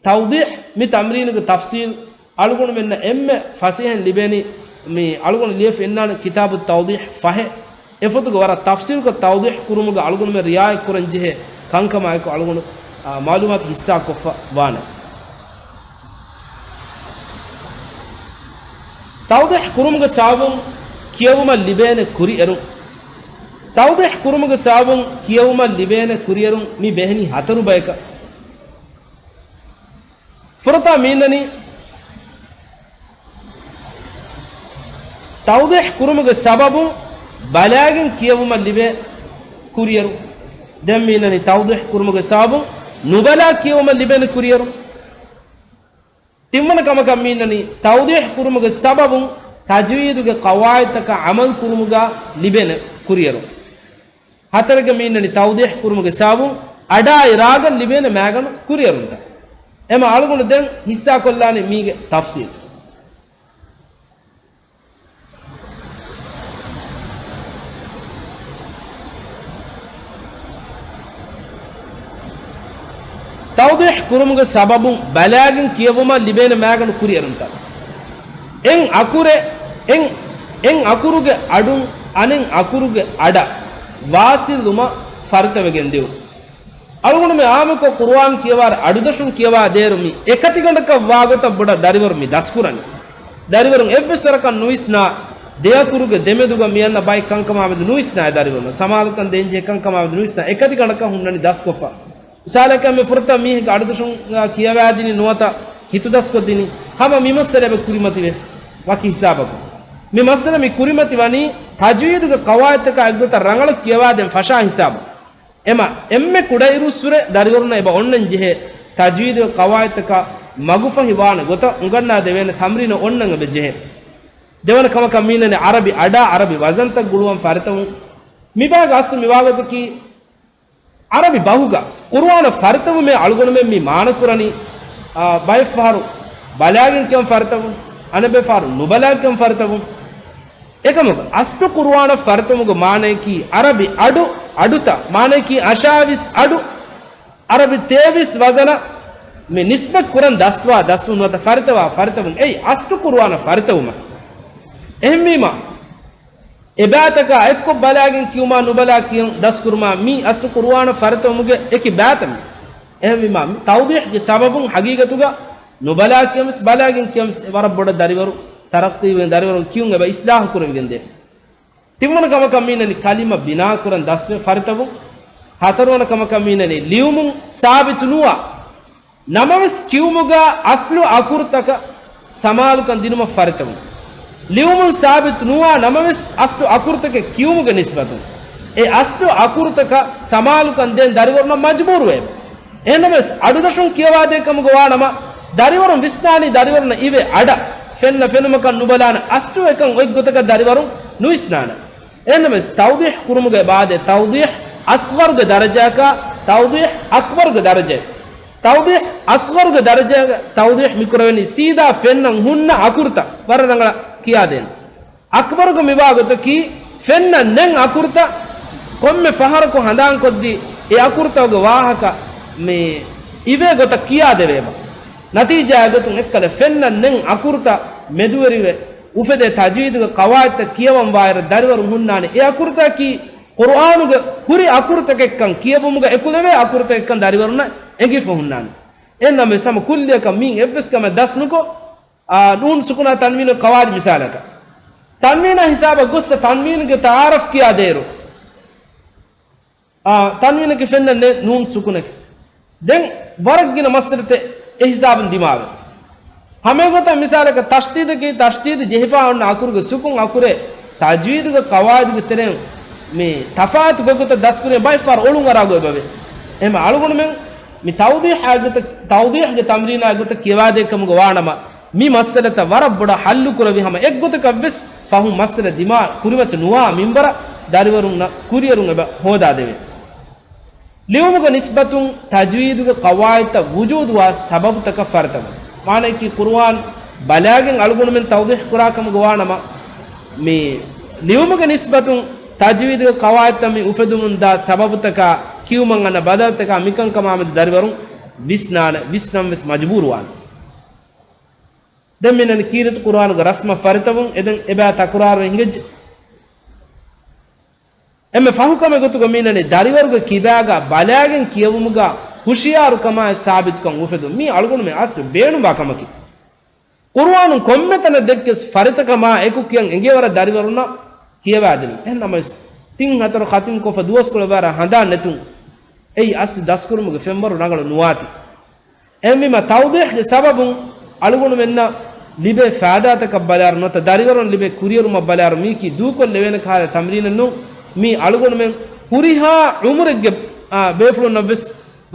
ތައުޟީޙް، މި ތަމްރީނުގެ ތަފްޞީލް އަޅުގަނޑުމެންނަށް އެންމެ ފަސޭހައިން ލިބޭނީ، މި އަޅުގަނޑު ލިޔެފަ އިންނާނެ ކިތާބު ތައުޟީޙް ފަހެއް. އެފޮތުގަ ވަރަށް ތަފްސީލުކޮށް ތައުޟީޙު ކުރުމުގަ އަޅުގަނޑުމެން ރިޢާޔަތް ކުރަން ޖެހޭ ކަންކަމާއެކު އަޅުގަނޑު، އާ، މަޢުލޫމާތު ހިއްސާކޮށްފަ ވާނެ. ތައުޟީޙު ކުރުމުގެ ސަބަބުން ކިޔެވުމަށް ލިބޭނެ ކުރިއެރުން. ތައުޟީޙު ކުރުމުގެ ސަބަބުން ކިޔެވުމަށް ލިބޭނެ ކުރިއެރުން މި ބެހެނީ ހަތަރު ބަޔަކަށް. ފުރަތަމަ މީންނަނީ، ތައުޟީޙު ކުރުމުގެ ސަބަބުން ބަލާގެން ކިޔެވުމަށް ލިބޭ ކުރިއެރުން. ދެން މީންނަނީ، ތައުޟީޙު ކުރުމުގެ ސަބަބުން ނުބަލާ ކިޔެވުމަށް ލިބޭނެ ކުރިއެރުން. ތިންވަނަ ކަމަކަށް މީންނަނީ، ތައުޟީޙު ކުރުމުގެ ސަބަބުން ތަޖްވީދުގެ ޤަވާޢިދުތަކަށް ޢަމަލު ކުރުމުގަ ލިބޭނެ ކުރިއެރުން. ހަތަރެއްގަ މީންނަނީ، ތައުޟީޙު ކުރުމުގެ ސަބަބުން އަޑާއި ރާގަށް ލިބޭނެ މާގަނޑު ކުރިއެރުންތައް. އެމަ އަޅުގަނޑު ދެން ހިއްސާކޮށްލާނީ މީގެ ތަފްސީލް. ތައުޟީޙު ކުރުމުގެ ސަބަބުން ބަލާގެން ކިޔެވުމަށް ލިބޭނެ މާގަނޑު ކުރިއެރުންތައް. އެއް އަކުރެއް، އެއް، އެއް އަކުރުގެ އަޑުން އަނެއް އަކުރުގެ އަޑަށް ވާޞިލުވުމަށް ފަރިތަވެގެން ދިއުން. އަޅުގަނޑުމެ އާއްމުކޮށް ޤުރުއާން ކިޔަވާ އަޑުދަށުން ކިޔަވާ ދޭއިރު މި އެކަތިގަނޑަކަށް ވާގޮތަށް ބޮޑަށް ދަރިވަރު މި ދަސްކުރަނީ. ދަރިވަރުން އެއްވެސް ވަރަކަށް ނުވިސްނާ، ދެއަކުރުގެ ދެމެދުގަ މިއަންނަ ބައެއް ކަންކަމާމެދު ނުވިސްނާ، އެ ދަރިވަރުން ސަމާލުކަން ދޭންޖެހޭ ކަންކަމާމެދު ނުވިސްނާ، އެކަތިގަނޑަކަށް ހުންނަނީ ދަސްކޮށްފަ. މިސާލަކަށް މި ފުރަތަމަ މީހެއްގެ އަޑުދަށުން ކިޔަވާދިނީ ނުވަތަ ހިތުދަސްކޮށްދިނީ ހަމަ މި މައްސަލަ އެބަ ކުރިމަތިވޭ ވަކި ހިސާބަކުން. މި މައްސަލަ މި ކުރިމަތި ވަނީ ތަޖްވީދުގެ ޤަވާޢިދުތަކާ އެއްގޮތަށް ރަނގަޅަށް ކިޔަވާދޭން ފަށާ ހިސާބަށް. އެމަ އެންމެ ކުޑައިރުއްސުރެ ދަރިވަރުންނަށް އެބަ އޮންނަން ޖެހޭ ތަޖްވީދުގެ ޤަވާޢިދުތަކަށް މަގުފަހި ވާނެ ގޮތަށް އުނގަންނާ ދެވޭނެ ތަމްރީނެއް އޮންނަން އެބަ ޖެހޭ. ދެވަނަ ކަމަކަށް މީނަނީ ޢަރަބި އަޑާ ޢަރަބި ވަޒަންތައް ގުޅުވަން ފަރިތަވުން. މިބާގެ އަސްލު މިވާގޮތަކީ ޢަރަބި ބަހުގަ ޤުރުއާނަށް ފަރިތަވުމޭ އަޅުގަނޑުމެން މި މާނަކުރަނީ، އާ، ބައެއްފަހަރު ބަލާގެން ކިޔަން ފަރިތަވުން، އަނެއްބައިފަހަރު ނުބަލާ ކިޔަން ފަރިތަވުން. އެކަމަކު އަސްލު ޤުރުއާނަށް ފަރިތަވުމުގެ މާނަޔަކީ ޢަރަބި އަޑު، އަޑުތައް، މާނަޔަކީ އަށާވީސް އަޑު، ޢަރަބި ތޭވީސް ވަޒަނަށް މި ނިސްބަތް ކުރަން ދަސްވާ ދަސްވުން ނުވަތަ ފަރިތަވާ ފަރިތަވުން އެއީ އަސްލު ޤުރުއާނަށް ފަރިތަވުމަކީ. އެހެންވީމަ، އެބައިތަކާ އެއްކޮށް ބަލާގެން ކިޔުމާ ނުބަލާ ކިޔުން ދަސްކުރުމާ މީ އަސްލު ޤުރުއާނަށް ފަރިތަވުމުގެ އެކި ބައިތައް މީ. އެހެންވީމާ، މި ތައުޟީޙްގެ ސަބަބުން ހަގީގަތުގަ ނުބަލާ ކިޔަންވެސް ބަލާގެން ކިޔަންވެސް ވަރަށް ބޮޑަށް ދަރިވަރު ތަރައްޤީވެގެން ދަރިވަރުން ކިޔުން އެބަ އިޞްލާޙު ކުރެވިގެންދޭ. ތިންވަނަ ކަމަކަށް މީނަނީ ކަލިމަ ބިނާކުރަން ދަސްވެ ފަރިތަވުން. ހަތަރުވަނަ ކަމަކަށް މީނަނީ ލިޔުމުން ސާބިތު ނުވާ ނަމަވެސް ކިޔުމުގަ އަސްލު އަކުރުތަކަށް ސަމާލުކަން ދިނުމަށް ފަރިތަވުން. ލިޔުމުން ސާބިތު ނުވާ ނަމަވެސް އަސްލު އަކުރުތަކެއް ކިޔުމުގެ ނިސްބަތުން އެ އަސްލު އަކުރުތަކަށް ސަމާލުކަން ދޭން ދަރިވަރުންނަށް މަޖުބޫރުވޭ. އެހެންނަމަވެސް އަޑުދަށުން ކިޔަވާދޭ ކަމުގަ ވާނަމަ، ދަރިވަރުން ވިސްނާނީ ދަރިވަރުންނަށް އިވޭ އަޑަށް ފެންނަ ފެނުމަކަށް ނުބަލާނެ އަސްލު އެކަން އޮތްގޮތަކަށް ދަރިވަރުން ނުވިސްނާނެ. އެހެންނަމަވެސް ތައުޟީޙް ކުރުމުގެ ބާދެ ތައުޟީޙް އަޞްޣަރުގެ ދަރަޖައަކާ ތައުޟީޙް އަކްބަރުގެ ދަރަޖައެއް. ތައުޟީޙް އަޞްޣަރުގެ ދަރަޖައަކަށް ތައުޟީޙް މިކުރެވެނީ ސީދާ ފެންނަން ހުންނަ އަކުރުތައް ވަރަށް ރަނގަޅަށް ކިޔާދޭން. އަކްބަރުގެ މިވާ ގޮތަކީ ފެންނަން ނެތް އަކުރުތައް ކޮންމެ ފަހަރަކު ހަނދާންކޮށްދީ، އެ އަކުރުތަކުގެ ވާހަކަ މި އިވޭ ގޮތަށް ކިޔާދެވޭބަ. ނަތީޖާއެއް ގޮތުން އެއްކަލަ ފެންނަން ނެތް އަކުރުތައް މެދުވެރިވެ އުފެދޭ ތަޖްވީދުގެ ޤަވާޢިދުތައް ކިޔަވަން ވާއިރަށް ދަރިވަރުން ހުންނާނެ އެ އަކުރުތަކަކީ ޤުރުއާނުގެ ހުރި އަކުރުތަކެއްކަން، ކިޔެވުމުގަ އެކުލެވޭ އަކުރުތަކެއްކަން ދަރިވަރުންނަށް އެނގިފަ ހުންނާނެ. އެހެންނަމަވެސް ހަމަ ކުއްލިއަކަށް މީން އެއްވެސް ކަމެއް ދަސް ނުކޮށް، އާ، ނޫން ސުކުނާ ތަންވީނު ޤަވާޢިދު މިސާލަކަށް. ތަންވީނާ ހިސާބަށް ގޮއްސަ ތަންވީނުގެ ތަޢާރަފް ކިޔާދޭއިރު، އާ، ތަންވީނަކީ ފެންނަން ނެތް ނޫން ސުކުނަކީ. ދެން ވަރަށް ގިނަ މައްސަލަތައް އެ ހިސާބުން ދިމާވޭ. ހަމައެގޮތަށް މިސާލަކަށް ތަޝްދީދަކީ، ތަޝްދީދު ޖެހިފާ އޮންނަ އަކުރުގެ ސުކުން އަކުރެއް ތަޖްވީދުގެ ޤަވާޢިދުގެ ތެރެއިން މި ތަފާތު ގޮތްގޮތަށް ދަސްކުރީމަ ބައެއްފަހަރު އޮޅުން އަރާ ގޮތް އެބަވޭ. އެހެން އަޅުގަނޑުމެން މި ތައުޟީޙާ ގޮތަށް، ތައުޟީޙްގެ ތަމްރީނާ ގޮތަށް ކިޔަވާދޭ ކަމުގަ ވާނަމަ، މި މައްސަލަތައް ވަރަށް ބޮޑަށް ޙައްލު ކުރެވި ހަމަ އެއްގޮތަކަށްވެސް ފަހުން މައްސަލަ ދިމާ ކުރިމަތި ނުވާ މިންވަރަށް ދަރިވަރުންނަށް ކުރިއެރުން އެބަ ހޯދާދެވޭ. ލިޔުމުގެ ނިސްބަތުން ތަޖްވީދުގެ ޤަވާޢިދުތައް ވުޖޫދުވާ ސަބަބުތަކަށް ފަރިތަވުން. މާނަޔަކީ ޤުރުއާން ބަލާގެން އަޅުގަނޑުމެން ތައުޟީޙް ކުރާ ކަމުގަ ވާނަމަ، މި ލިޔުމުގެ ނިސްބަތުން ތަޖްވީދުގެ ޤަވާޢިދުތައް މި އުފެދުމުން ދާ ސަބަބުތަކާ، ކިޔުމަށް އަންނަ ބަދަލުތަކާ މިކަންކަމާ މެދު ދަރިވަރުން ވިސްނާނެ، ވިސްނަން ވެސް މަޖުބޫރުވާނެ. ދެން މިނަން ކީރިތި ޤުރުއާނުގެ ރަސްމަށް ފަރިތަވުން. އެދެން އެބަ ތަކުރާރުވެ ހިނގައްޖެ. އެންމެ ފަހު ކަމެއް ގޮތުގަ މީނަނީ ދަރިވަރުގެ ކިބާގަ ބަލާގެން ކިޔެވުމުގަ ހުޝިޔާރުކަމާއި ސާބިތުކަން އުފެދުން. މީ އަޅުގަނޑުމެން އަސްލު ބޭނުންވާ ކަމަކީ. ޤުރުއާނުން ކޮންމެ ތަނެއް ދެއްކިޔަސް ފަރިތަކަށް މާ އެކު ކިޔަން އެނގޭ ވަރަށް ދަރިވަރުންނަށް ކިޔަވާދިނުން. އެހެން ނަމަވެސް، ތިން ހަތަރު ޚަތިމް ކޮށްފަ ދުވަސްކޮޅެއް ވާރަށް ހަނދާން ނެތުން. އެއީ އަސްލު ދަސްކުރުމުގެ ފެންވަރު ރަނގަޅު ނުވާތީ. އެހެންވީމަ، ތައުޟީޙްގެ ސަބަބުން އަޅުގަނޑުމެންނަށް ލިބޭ ފައިދާތަކަށް ބަލާއިރު ނުވަތަ ދަރިވަރުން ލިބޭ ކުރިއެރުމަށް ބަލާއިރު މީކީ ދޫކޮށްލެވޭނެ ކަހަލަ ތަމްރީނެއް ނޫން. މީ އަޅުގަނޑުމެން ހުރިހާ ޢުމުރެއްގެ، އާ، ބޭފުޅުންނަށްވެސް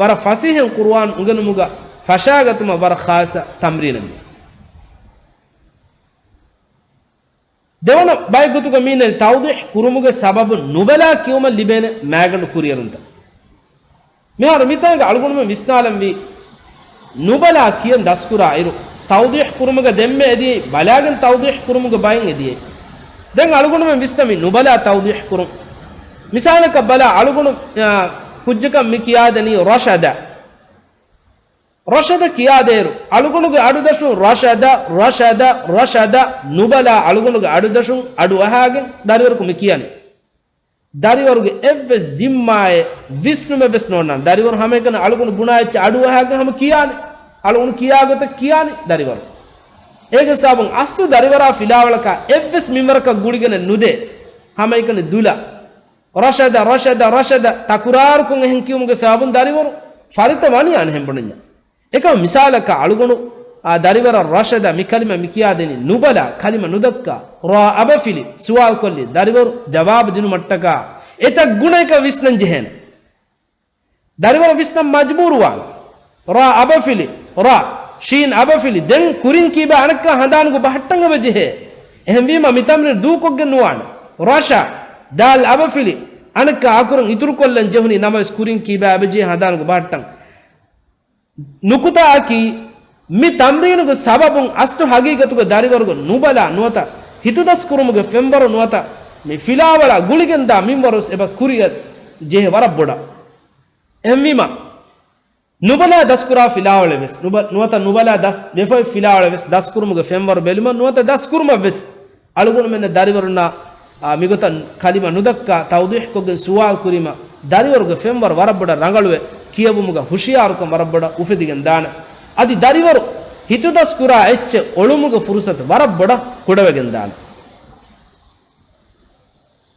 ވަރަށް ފަސޭހައިން ޤުރުއާން އުނގެނުމުގަ ފަށާގަތުމަށް ވަރަށް ޚާއްޞަ ތަމްރީނެއް މީ. ދެވަނަ ބައެއް ގޮތުގަ މީނަނީ ތައުޟީޙް ކުރުމުގެ ސަބަބުން ނުބަލާ ކިޔުމަށް ލިބޭނެ މައިގަނޑު ކުރިއެރުންތައް. މިހާރު މިތާނގަ އަޅުގަނޑުމެން ވިސްނާލަންވީ، ނުބަލާ ކިޔަން ދަސްކުރާ އިރު، ތައުޟީޙް ކުރުމުގަ ދެންމެ އެދިޔައީ، ބަލާގެން ތައުޟީޙް ކުރުމުގެ ބައެއް އެދިޔައީ. ދެން އަޅުގަނޑުމެން ވިސްނަމީ ނުބަލާ ތައުޟީޙް ކުރުން. މިސާލަކަށް ބަލާ، އަޅުގަނޑު، އާ، ކުއްޖަކަށް މި ކިޔާދެނީ ރަޝަދަ. ރަޝަދަ ކިޔާދޭއިރު، އަޅުގަނޑުގެ އަޑުދަށުން ރަޝަދަ، ރަޝަދަ، ރަޝަދަ، ނުބަލާ އަޅުގަނޑުގެ އަޑުދަށުން އަޑު އަހާގެން ދަރިވަރަކު މި ކިޔަނީ. ދަރިވަރުގެ އެއްވެސް ޒިންމާއެއް ވިސްނުމެއް ވެސް ނޯންނާނެ. ދަރިވަރު ހަމައެކަނި އަޅުގަނޑު ބުނާ އެއްޗެއް އަޑު އަހާގެން ހަމަ ކިޔާނެ. އަޅުގަނޑު ކިޔާ ގޮތަށް ކިޔާނީ ދަރިވަރު. އޭގެ ސަބަބުން އަސްލު ދަރިވަރާ ފިލާވަޅަކާ އެއްވެސް މިންވަރަކަށް ގުޅިގެނެއް ނުދޭ. ހަމައެކަނި ދުލަ. ރަޝަދަ، ރަޝަދަ، ރަޝަދަ ތަކުރާރުކޮށް އެހެން ކިޔުމުގެ ސަބަބުން ދަރިވަރު ފަރިތަ ވަނީ އަނެއްހެން ބުނަންޏާ. އެކަމަ މިސާލަކަށް އަޅުގަނޑު، އާ، ދަރިވަރަށް ރަޝަދަ މި ކަލިމަ މި ކިޔާދެނީ ނުބަލާ ކަލިމަ ނުދައްކާ، ރާ އަބަފިލި ސުވާލުކޮށްލި ދަރިވަރު ޖަވާބު ދިނުމަށްޓަކާ އެތައް ގުނައަކަށް ވިސްނަން ޖެހޭނެ. ދަރިވަރު ވިސްނަން މަޖުބޫރުވާނެ. ރާ އަބަފިލި، ރާ، ޝީން އަބަފިލި، ދެން ކުރިން ކީބާ އަނެއްކާ ހަނދާނުގަ ބަހައްޓަން އެބަ ޖެހޭ. އެހެންވީމަ މި ތަމްރީނު ދޫކޮށްގެން ނުވާނެ. ރަޝަ، ދާލް އަބަފިލި، އަނެއްކާ އަކުރަށް އިތުރުކޮށްލަން ޖެހުނީ ނަމަވެސް ކުރިން ކީބާ އެބަ ޖެހޭ ހަނދާނުގަ ބަހައްޓަން. ނުކުތާއަކީ، މި ތަމްރީނުގެ ސަބަބުން އަސްލު ހަގީގަތުގަ ދަރިވަރުގެ ނުބަލާ ނުވަތަ ހިތުދަސްކުރުމުގެ ފެންވަރު ނުވަތަ މި ފިލާވަޅާ ގުޅިގެންދާ މިންވަރުވެސް އެބަ ކުރިއަށް ޖެހޭ ވަރަށް ބޮޑަށް. އެހެންވީމަ، ނުބަލާ ދަސްކުރާ ފިލާވަޅެއް ވެސް، ނުބަ-، ނުވަތަ ނުބަލާ ދަސް ވެފައި ފިލާވަޅެއް ވެސް ދަސްކުރުމުގެ ފެންވަރު ބެލުމަށް ނުވަތަ ދަސްކުރުމަށް ވެސް އަޅުގަނޑުމެންނަށް ދަރިވަރުންނާ، އާ، މިގޮތަށް ކަލިމަ ނުދައްކާ ތައުޟީޙްކޮށްގެން ސުވާލު ކުރީމަ، ދަރިވަރުގެ ފެންވަރު ވަރަށް ބޮޑަށް ރަނގަޅުވެ، ކިޔެވުމުގަ ހުޝިޔާރުކަން ވަރަށް ބޮޑަށް އުފެދިގެން ދާނެ. އަދި ދަރިވަރު ހިތުދަސްކުރާ އެއްޗެއް އޮޅުމުގެ ފުރުސަތު ވަރަށް ބޮޑަށް ކުޑަވެގެން ދާނެ.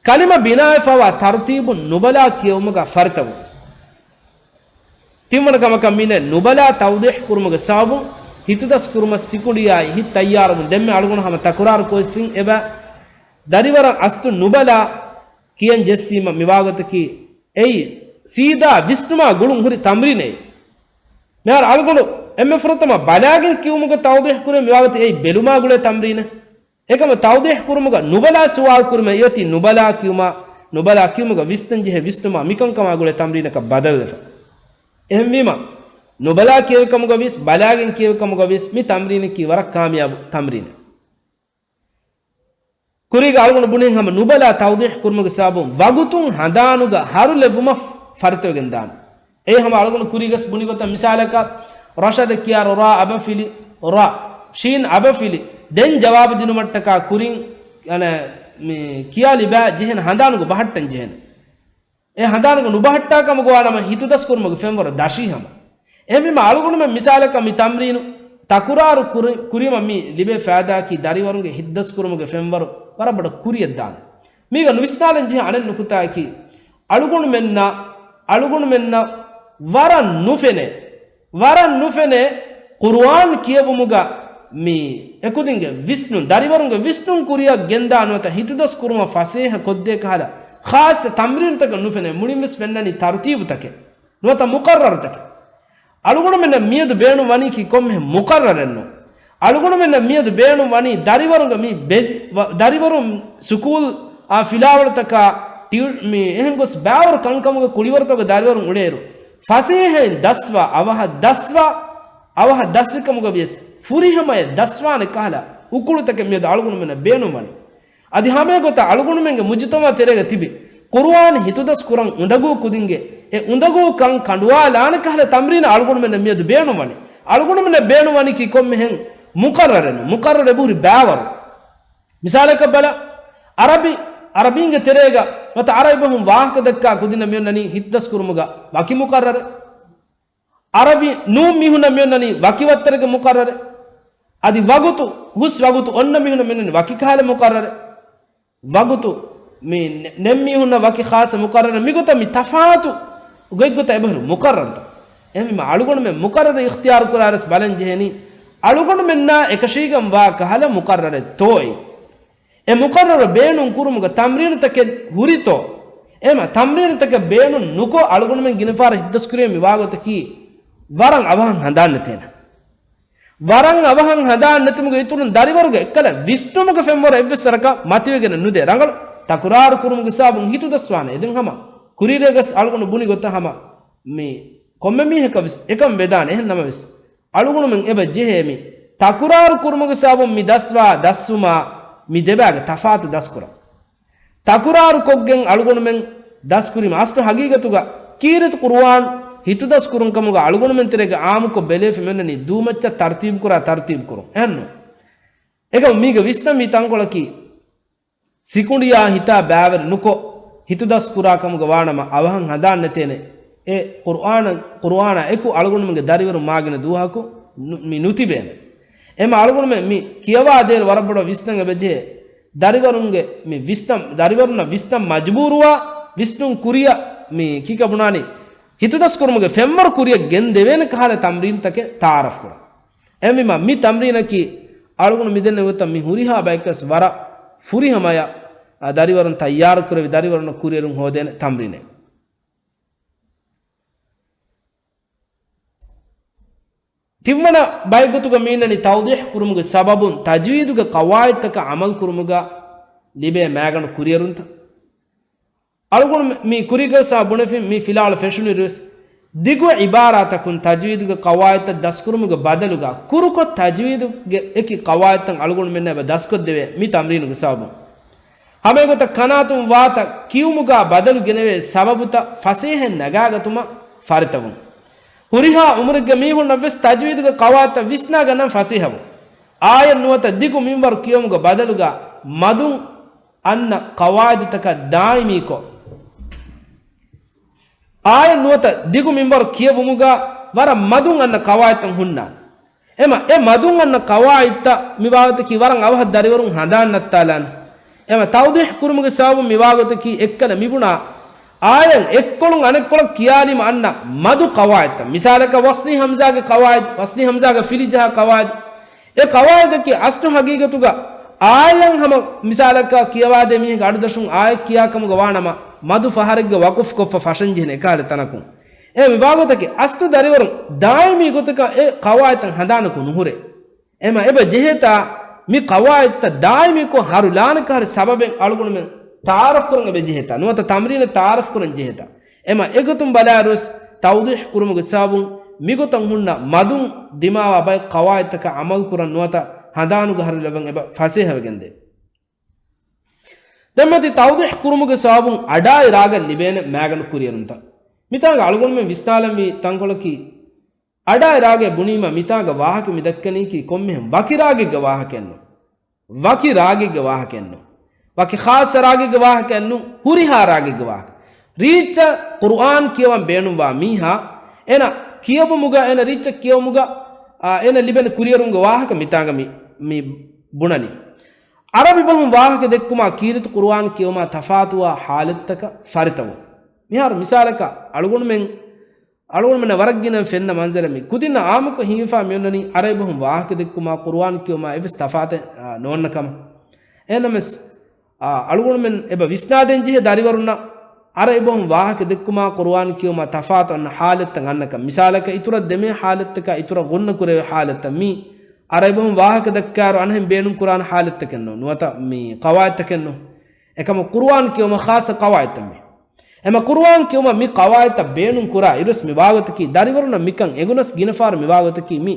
ކަލިމަ ބިނާވެފަވާ ތަރުތީބުން ނުބަލާ ކިޔެވުމުގަ ފަރިތަވުން. ތިންވަނަ ކަމަކަށް މިނެ ނުބަލާ ތައުޟީޙް ކުރުމުގެ ސަބަބުން ހިތުދަސް ކުރުމަށް ސިކުނޑިއާއި ހިތް ތައްޔާރުވުން. ދެންމެ އަޅުގަނޑު ހަމަ ތަކުރާރު ކޮށްފިން އެބަ ދަރިވަރަށް އަސްލު ނުބަލާ ކިޔަން ޖެއްސީމަ މިވާގޮތަކީ އެއީ ސީދާ ވިސްނުމާ ގުޅުން ހުރި ތަމްރީނެއް. މިހާރު އަޅުގަނޑު އެންމެ ފުރަތަމަ ބަލާގެން ކިޔުމުގެ ތައުޟީޙް ކުރޭ މިވާގޮތަކީ އެއީ ބެލުމާ ގުޅޭ ތަމްރީނެއް. އެކަމަ ތައުޟީޙް ކުރުމުގަ ނުބަލާ ސުވާލު ކުރުމަށް އޮތީ ނުބަލާ ކިޔުމާ، ނުބަލާ ކިޔުމުގަ ވިސްނަން ޖެހޭ ވިސްނުމާ މިކަންކަމާ ގުޅޭ ތަމްރީނަކަށް ބަދަލުވެފަ. އެހެންވީމަ، ނުބަލާ ކިޔެވިކަމުގަ ވިޔަސް، ބަލާގެން ކިޔެވިކަމުގަ ވިޔަސް، މި ތަމްރީނަކީ ވަރަށް ކާމިޔާބު ތަމްރީނެއް. ކުރީގަ އަޅުގަނޑު ބުނިން ހަމަ ނުބަލާ ތައުޟީޙް ކުރުމުގެ ސަބަބުން ވަގުތުން ހަނދާނުގަ ހަރުލެއްވުމަށް ފަރިތަވެގެން ދާނެ. އެއީ ހަމަ އަޅުގަނޑު ކުރީގަސް ބުނި ގޮތަށް މިސާލަކަށް، ރަޝަދަ ކިޔާ ރަ އަބަފިލި، ރަ، ޝީން އަބަފިލި، ދެން ޖަވާބު ދިނުމަށްޓަކާ ކުރިން، އަނެ، މި ކިޔާ ލިބާ ޖެހެން ހަނދާނުގަ ބަހައްޓަން ޖެހޭނެ. އެ ހަނދާނުގަ ނުބަހައްޓާ ކަމުގަ ވާނަމަ ހިތުދަސް ކުރުމުގެ ފެންވަރު ދަށީ ހަމަ. އެހެންވީމަ އަޅުގަނޑުމެން މިސާލަކަށް މި ތަމްރީނު ތަކުރާރު ކުރި-، ކުރީމަ މި ލިބޭ ފައިދާއަކީ ދަރިވަރުންގެ ހިތުދަސް ކުރުމުގެ ފެންވަރު ވަރަށް ބޮޑަށް ކުރިއަށް ދާނެ. މީގަ ނުވިސްނާލަން ޖެހޭ އަނެއް ނުކުތާއަކީ، އަޅުގަނޑުމެންނަށް، އަޅުގަނޑުމެންނަށް ވަރަށް ނުފެނޭ، ވަރަށް ނުފެނޭ ޤުރުއާން ކިޔެވުމުގަ މި އެކުދިންގެ ވިސްނުން، ދަރިވަރުންގެ ވިސްނުން ކުރިއަށް ގެންދާ ނުވަތަ ހިތުދަސް ކުރުމަށް ފަސޭހަ ކޮށްދޭ ކަހަލަ ޚާއްޞަ ތަމްރީނުތަކެއް ނުފެނޭ. މުޅިން ވެސް ފެންނަނީ ތަރުތީބުތަކެއް ނުވަތަ މުޤައްރަރުތަކެއް. އަޅުގަނޑުމެންނަށް މިއަދު ބޭނުން ވަނީކީ ކޮންމެހެން މުޤައްރަރެއްނު. އަޅުގަނޑުމެންނަށް މިއަދު ބޭނުން ވަނީ ދަރިވަރުންގެ މި ބެޒި-، ވަ-، ދަރިވަރުން ސުކޫލް އާ ފިލާވަޅުތަކާ ޓިއު-، މި އެހެން ގޮސް ބާވަރު ކަންކަމުގެ ކުޅިވަރުތަކުގެ ދަރިވަރުން އުޅޭއިރު، ފަސޭހައިން ދަސްވާ، އަވަހަށް ދަސްވާ، އަވަހަށް ދަސްވިކަމުގަ ވިޔަސް ފުރިހަމަޔަށް ދަސްވާނެ ކަހަލަ އުކުޅުތަކެއް މިއަދު އަޅުގަނޑުމެންނަށް ބޭނުން ވަނީ. އަދި ހަމައެގޮތަށް އަޅުގަނޑުމެންގެ މުޖުތަމަޢު ތެރޭގަ ތިބި ޤުރުއާން ހިތުދަސް ކުރަން އުނދަގޫ ކުދިންގެ އެ އުނދަގޫ ކަން ކަނޑުވާލާނެ ކަހަލަ ތަމްރީނެއް އަޅުގަނޑުމެންނަށް މިއަދު ބޭނުން ވަނީ. އަޅުގަނޑުމެންނަށް ބޭނުން ވަނީކީ ކޮންމެހެން މުޤައްރަރެއްނު. މުޤައްރަރު އެބަހުރި ބާވަރު. މިސާލަކަށް ބަލަ، އަރަބި، އަރަބީންގެ ތެރޭގަ ނުވަތަ އަރަބި ބަހުން ވާހަކަ ދައްކާ ކުދިންނަށް މިއޮންނަނީ ހިތުދަސްކުރުމުގަ ވަކި މުޤައްރަރެއް. އަރަބި ނޫން މީހުންނަށް މިއޮންނަނީ ވަކި ވައްތަރެއްގެ މުޤައްރަރެއް. އަދި ވަގުތު، ހުސް ވަގުތު އޮންނަ މީހުންނަށް މިއޮންނަނީ ވަކި ކަހަލަ މުޤައްރަރެއް. ވަގުތު މި ނެ-، ނެތް މީހުންނަށް ވަކި ޚާއްޞަ މުޤައްރަރެއް. މިގޮތަށް މި ތަފާތު ގޮތްގޮތަށް އެބަހުރި މުޤައްރަރުތައް. އެހެންވީމަ އަޅުގަނޑުމެން މުޤައްރަރު އިޚްތިޔާރު ކުރާރަސް ބަލަން ޖެހެނީ، އަޅުގަނޑުމެންނާ އެކަށީގެން ވާ ކަހަލަ މުޤައްރަރެއްތޯއޭ؟ އެ މުޤައްރަރު ބޭނުން ކުރުމުގަ ތަމްރީނުތަކެއް ހުރިތޯ؟ އެހެންވީމަ ތަމްރީނުތަކެއް ބޭނުން ނުކޮށް އަޅުގަނޑުމެން ގިނަ ފަހަރަށް ހިތުދަސްކުރީމަ މި ވާގޮތަކީ ވަރަށް އަވަހަށް ހަނދާން ނެތޭނެ. ވަރަށް އަވަހަށް ހަނދާން ނެތުމުގެ އިތުރުން ދަރިވަރުގެ އެއްކަލަ ވިސްނުމުގެ ފެންވަރު އެއްވެސް ވަރަކަށް މަތިވެގެނެއް ނުދޭ. ރަނގަޅު ތަކުރާރު ކުރުމުގެ ސަބަބުން ހިތުދަސްވާނެ. އެދެން ހަމަ ކުރީރޭގަސް އަޅުގަނޑު ބުނި ގޮތަށް ހަމަ މި ކޮންމެ މީހަކަށް ވެސް އެކަން ވެދާނެ. އެހެން ނަމަވެސް އަޅުގަނޑުމެން އެބަ ޖެހޭ މި ތަކުރާރު ކުރުމުގެ ސަބަބުން މި ދަސްވާ ދަސްވުމާ މި ދެބާގެ ތަފާތު ދަސްކުރަން. ތަކުރާރު ކޮށްގެން އަޅުގަނޑުމެން ދަސްކުރީމަ އަސްލު ހަގީގަތުގަ ކީރިތި ޤުރުއާން ހިތުދަސްކުރުން ކަމުގަ އަޅުގަނޑުމެން ތެރޭގަ އާއްމުކޮށް ބެލެވިފަ މިއޮންނަނީ ދޫމައްޗަށް ތަރުތީބުކުރާ ތަރުތީބުކުރުން. އެހެންނު. އެކަމު މީގެ ވިސްނަންވީ ތަންކޮޅަކީ، ސިކުނޑިއާ ހިތާ ބައިވެރި ނުކޮށް، ހިތުދަސްކުރާ ކަމުގަ ވާނަމަ އަވަހަށް ހަނދާން ނެތޭނެ. އެ ޤުރުއާނަށް، ޤުރުއާނާ އެކު އަޅުގަނޑުމެންގެ ދަރިވަރުން މާގިނަ ދުވަހަކު ނު-، މި ނުތިބޭނެ. އެމަ އަޅުގަނޑުމެން މި ކިޔަވާދޭއިރު ވަރަށް ބޮޑަށް ވިސްނަން އެބަޖެހޭ. ދަރިވަރުންގެ މި ވިސްނަން، ދަރިވަރުންނަށް ވިސްނަން މަޖުބޫރުވާ، ވިސްނުން ކުރިއަށް މި ކީކަ ބުނާނީ، ހިތުދަސްކުރުމުގެ ފެންވަރު ކުރިއަށް ގެންދެވޭނެ ކަހަލަ ތަމްރީނުތަކެއް ތަޢާރަފް ކުރަން. އެހެންވީމަ މި ތަމްރީނަކީ އަޅުގަނޑު މިދެންނެވި ގޮތަށް މި ހުރިހާ ބަޔަކަސް ވަރަށް ފުރިހަމަޔަށް، އާ، ދަރިވަރުން ތައްޔާރު ކުރެވި ދަރިވަރުންނަށް ކުރިއެރުން ހޯދޭނެ ތަމްރީނެއް. ތިންވަނަ ބައެއްގޮތުގަ މީނަނީ ތައުޟީޙު ކުރުމުގެ ސަބަބުން ތަޖްވީދުގެ ޤަވާޢިދުތަކަށް ޢަމަލު ކުރުމުގަ ލިބޭ މައިގަނޑު ކުރިއެރުންތައް. އަޅުގަނޑު މި ކުރީގަސް ބުނެފިން މި ފިލާވަޅު ފެށުނިރުވެސް، ދިގު ޢިބާރާތަކުން ތަޖްވީދުގެ ޤަވާޢިދުތައް ދަސްކުރުމުގެ ބަދަލުގަ ކުރުކޮށް ތަޖްވީދުގެ އެކި ޤަވާޢިދުތައް އަޅުގަނޑުމެންނަށް އެބަ ދަސްކޮށްދެވޭ މި ތަމްރީނުގެ ސަބަބުން. ހަމައެގޮތަށް ކަނާތުން ވާތަ ކިޔުމުގަ ބަދަލު ގެނެވޭ ސަބަބުތައް ފަސޭހައިން ނަގާގަތުމަށް ފަރިތަވުން. ހުރިހާ އުމުރެއްގެ މީހުންނަށްވެސް ތަޖްވީދުގެ ޤަވާޢިދުތައް ވިސްނާގަންނަން ފަސޭހަވުން. އާޔަތް ނުވަތަ ދިގު މިންވަރު ކިޔުމުގެ ބަދަލުގަ މަދުން އަންނަ ޤަވާޢިދުތަކަށް ދާއިމީކޮށް، އާޔަތް ނުވަތަ ދިގު މިންވަރު ކިޔެވުމުގަ ވަރަށް މަދުން އަންނަ ޤަވާޢިދުތައް ހުންނާނެ. އެމަ އެ މަދުން އަންނަ ޤަވާޢިދުތައް މި ވާގޮތަކީ ވަރަށް އަވަހަށް ދަރިވަރުން ހަނދާން ނައްތާލާނެ. އެމަ ތައުޟީޙު ކުރުމުގެ ސަބަބުން މި ވާގޮތަކީ އެއްކަލަ މިބުނާ އާޔަތް އެއްކޮޅުން އަނެއްކޮޅަށް ކިޔާލީމަ އަންނަ މަދު ޤަވާޢިދުތައް. މިސާލަކަށް ވަސްނީ ހަމްޒާގެ ޤަވާޢިދު، ވަސްނީ ހަމްޒާގެ ފިލި ޖަހާ ޤަވާޢިދު. އެ ޤަވާޢިދަކީ އަސްލު ހަގީގަތުގަ އާޔަތް ހަމަ މިސާލަކަށް ކިޔަވާދޭ މީހެއްގެ އަޑުދަށުން އާޔަތް ކިޔާ ކަމުގަ ވާނަމަ، މަދު ފަހަރެއްގެ ވަޤުފް ކޮށްފަ ފަށަން ޖެހެނެ އެކަހަލަ ތަނަކުން. އެ މި ވާގޮތަކީ އަސްލު ދަރިވަރުން ދާއިމީ ގޮތަކަށް އެ ޤަވާޢިދުތައް ހަނދާނަކު ނުހުރޭ. އެމަ އެބަ ޖެހޭތާ މި ޤަވާޢިދުތައް ދާއިމީކޮށް ހަރުލާނެ ކަހަލަ ސަބަބެއް އަޅުގަނޑުމެން ތަޢާރަފް ކުރަން އެބަ ޖެހޭތާ، ނުވަތަ ތަމްރީނެއް ތަޢާރަފް ކުރަން ޖެހޭތާ. އެމަ އެގޮތުން ބަލާއިރުވެސް ތައުޟީޙު ކުރުމުގެ ސަބަބުން މިގޮތަށް ހުންނަ މަދުން ދިމާވާ ބައެއް ޤަވާޢިދުތަކަށް ޢަމަލު ކުރަން ނުވަތަ ހަނދާނުގަ ހަރުލަވަން އެބަ ފަސޭހަވެގެންދޭ. ދެންމެދި ތައުޟީޙު ކުރުމުގެ ސަބަބުން އަޑާއި ރާގަށް ލިބޭނެ މައިގަނޑު ކުރިއެރުންތައް. މިތާނގަ އަޅުގަނޑުމެން ވިސްނާލަންވީ ތަންކޮޅަކީ، އަޑާއި ރާގޭ ބުނީމަ މިތާގަ ވާހަކަ މި ދައްކަނީކީ ކޮންމެހެން ވަކި ރާގެއްގެ ވާހަކައެއްނު. ވަކި ރާގެއްގެ ވާހަކައެއްނު. ވަކި ޚާއްޞަ ރާގެއްގެ ވާހަކައެއްނު. ހުރިހާ ރާގެއްގެ ވާހަކަ. ރީއްޗަށް ޤުރުއާން ކިޔަވަން ބޭނުންވާ މީހާ، އޭނަ ކިޔެވުމުގަ، އޭނަ ރީއްޗަށް ކިޔެވުމުގަ، އާ، އޭނަ ލިބެން ކުރިއެރުމުގެ ވާހަކަ މިތާނގަ މި، މި ބުނަނީ. ޢަރަބި ބަހުން ވާހަކަ ދެއްކުމާ ކީރިތި ޤުރުއާން ކިޔެވުމާ ތަފާތުވާ ޙާލަތްތަކަށް ފަރިތަވުން. މިހާރު މިސާލަކަށް އަޅުގަނޑުމެން އަޅުގަނޑުމެންނަށް ވަރަށް ގިނަ ފެންނަ މަންޒަރެއް މި. ކުދިންނަށް އާއްމުކޮށް ހިނގިފާ މިއޮންނަނީ ޢަރަބި ބަހުން ވާހަކަ ދެއްކުމާ ޤުރުއާން ކިޔުމާ އެއްވެސް ތަފާތެއް، އާ، ނޯންނަ ކަމަށް. އެހެންނަމަވެސް، އާ، އަޅުގަނޑުމެން އެބަ ވިސްނާދޭން ޖެހޭ ދަރިވަރުންނަށް ޢަރަބި ބަހުން ވާހަކަ ދެއްކުމާ ޤުރުއާން ކިޔުމާ ތަފާތު އަންނަ ޙާލަތްތައް އަންނަކަން. މިސާލަކަށް އިތުރަށް ދެމޭ ޙާލަތްތަކާ އިތުރަށް ގުންނަ ކުރެވޭ ޙާލަތްތައް މީ ޢަރަބި ބަހުން ވާހަކަ ދައްކާއިރު އަންހެން ބޭނުން ކުރާނެ ޙާލަތްތަކެއްނު، ނުވަތަ މި ޤަވާޢިދުތަކެއްނު. އެކަމަށް ޤުރުއާން ކިޔުމަށް ޚާއްޞަ ޤަވާޢިދުތައް މި. އެމަ ޤުރުއާން ކިޔުމަށް މި ޤަވާޢިދުތައް ބޭނުން ކުރާ އިރުސް މި ވާގޮތަކީ ދަރިވަރުންނަށް މިކަން އެނގުނަސް ގިނަ ފަހަރު މި ވާގޮތަކީ މި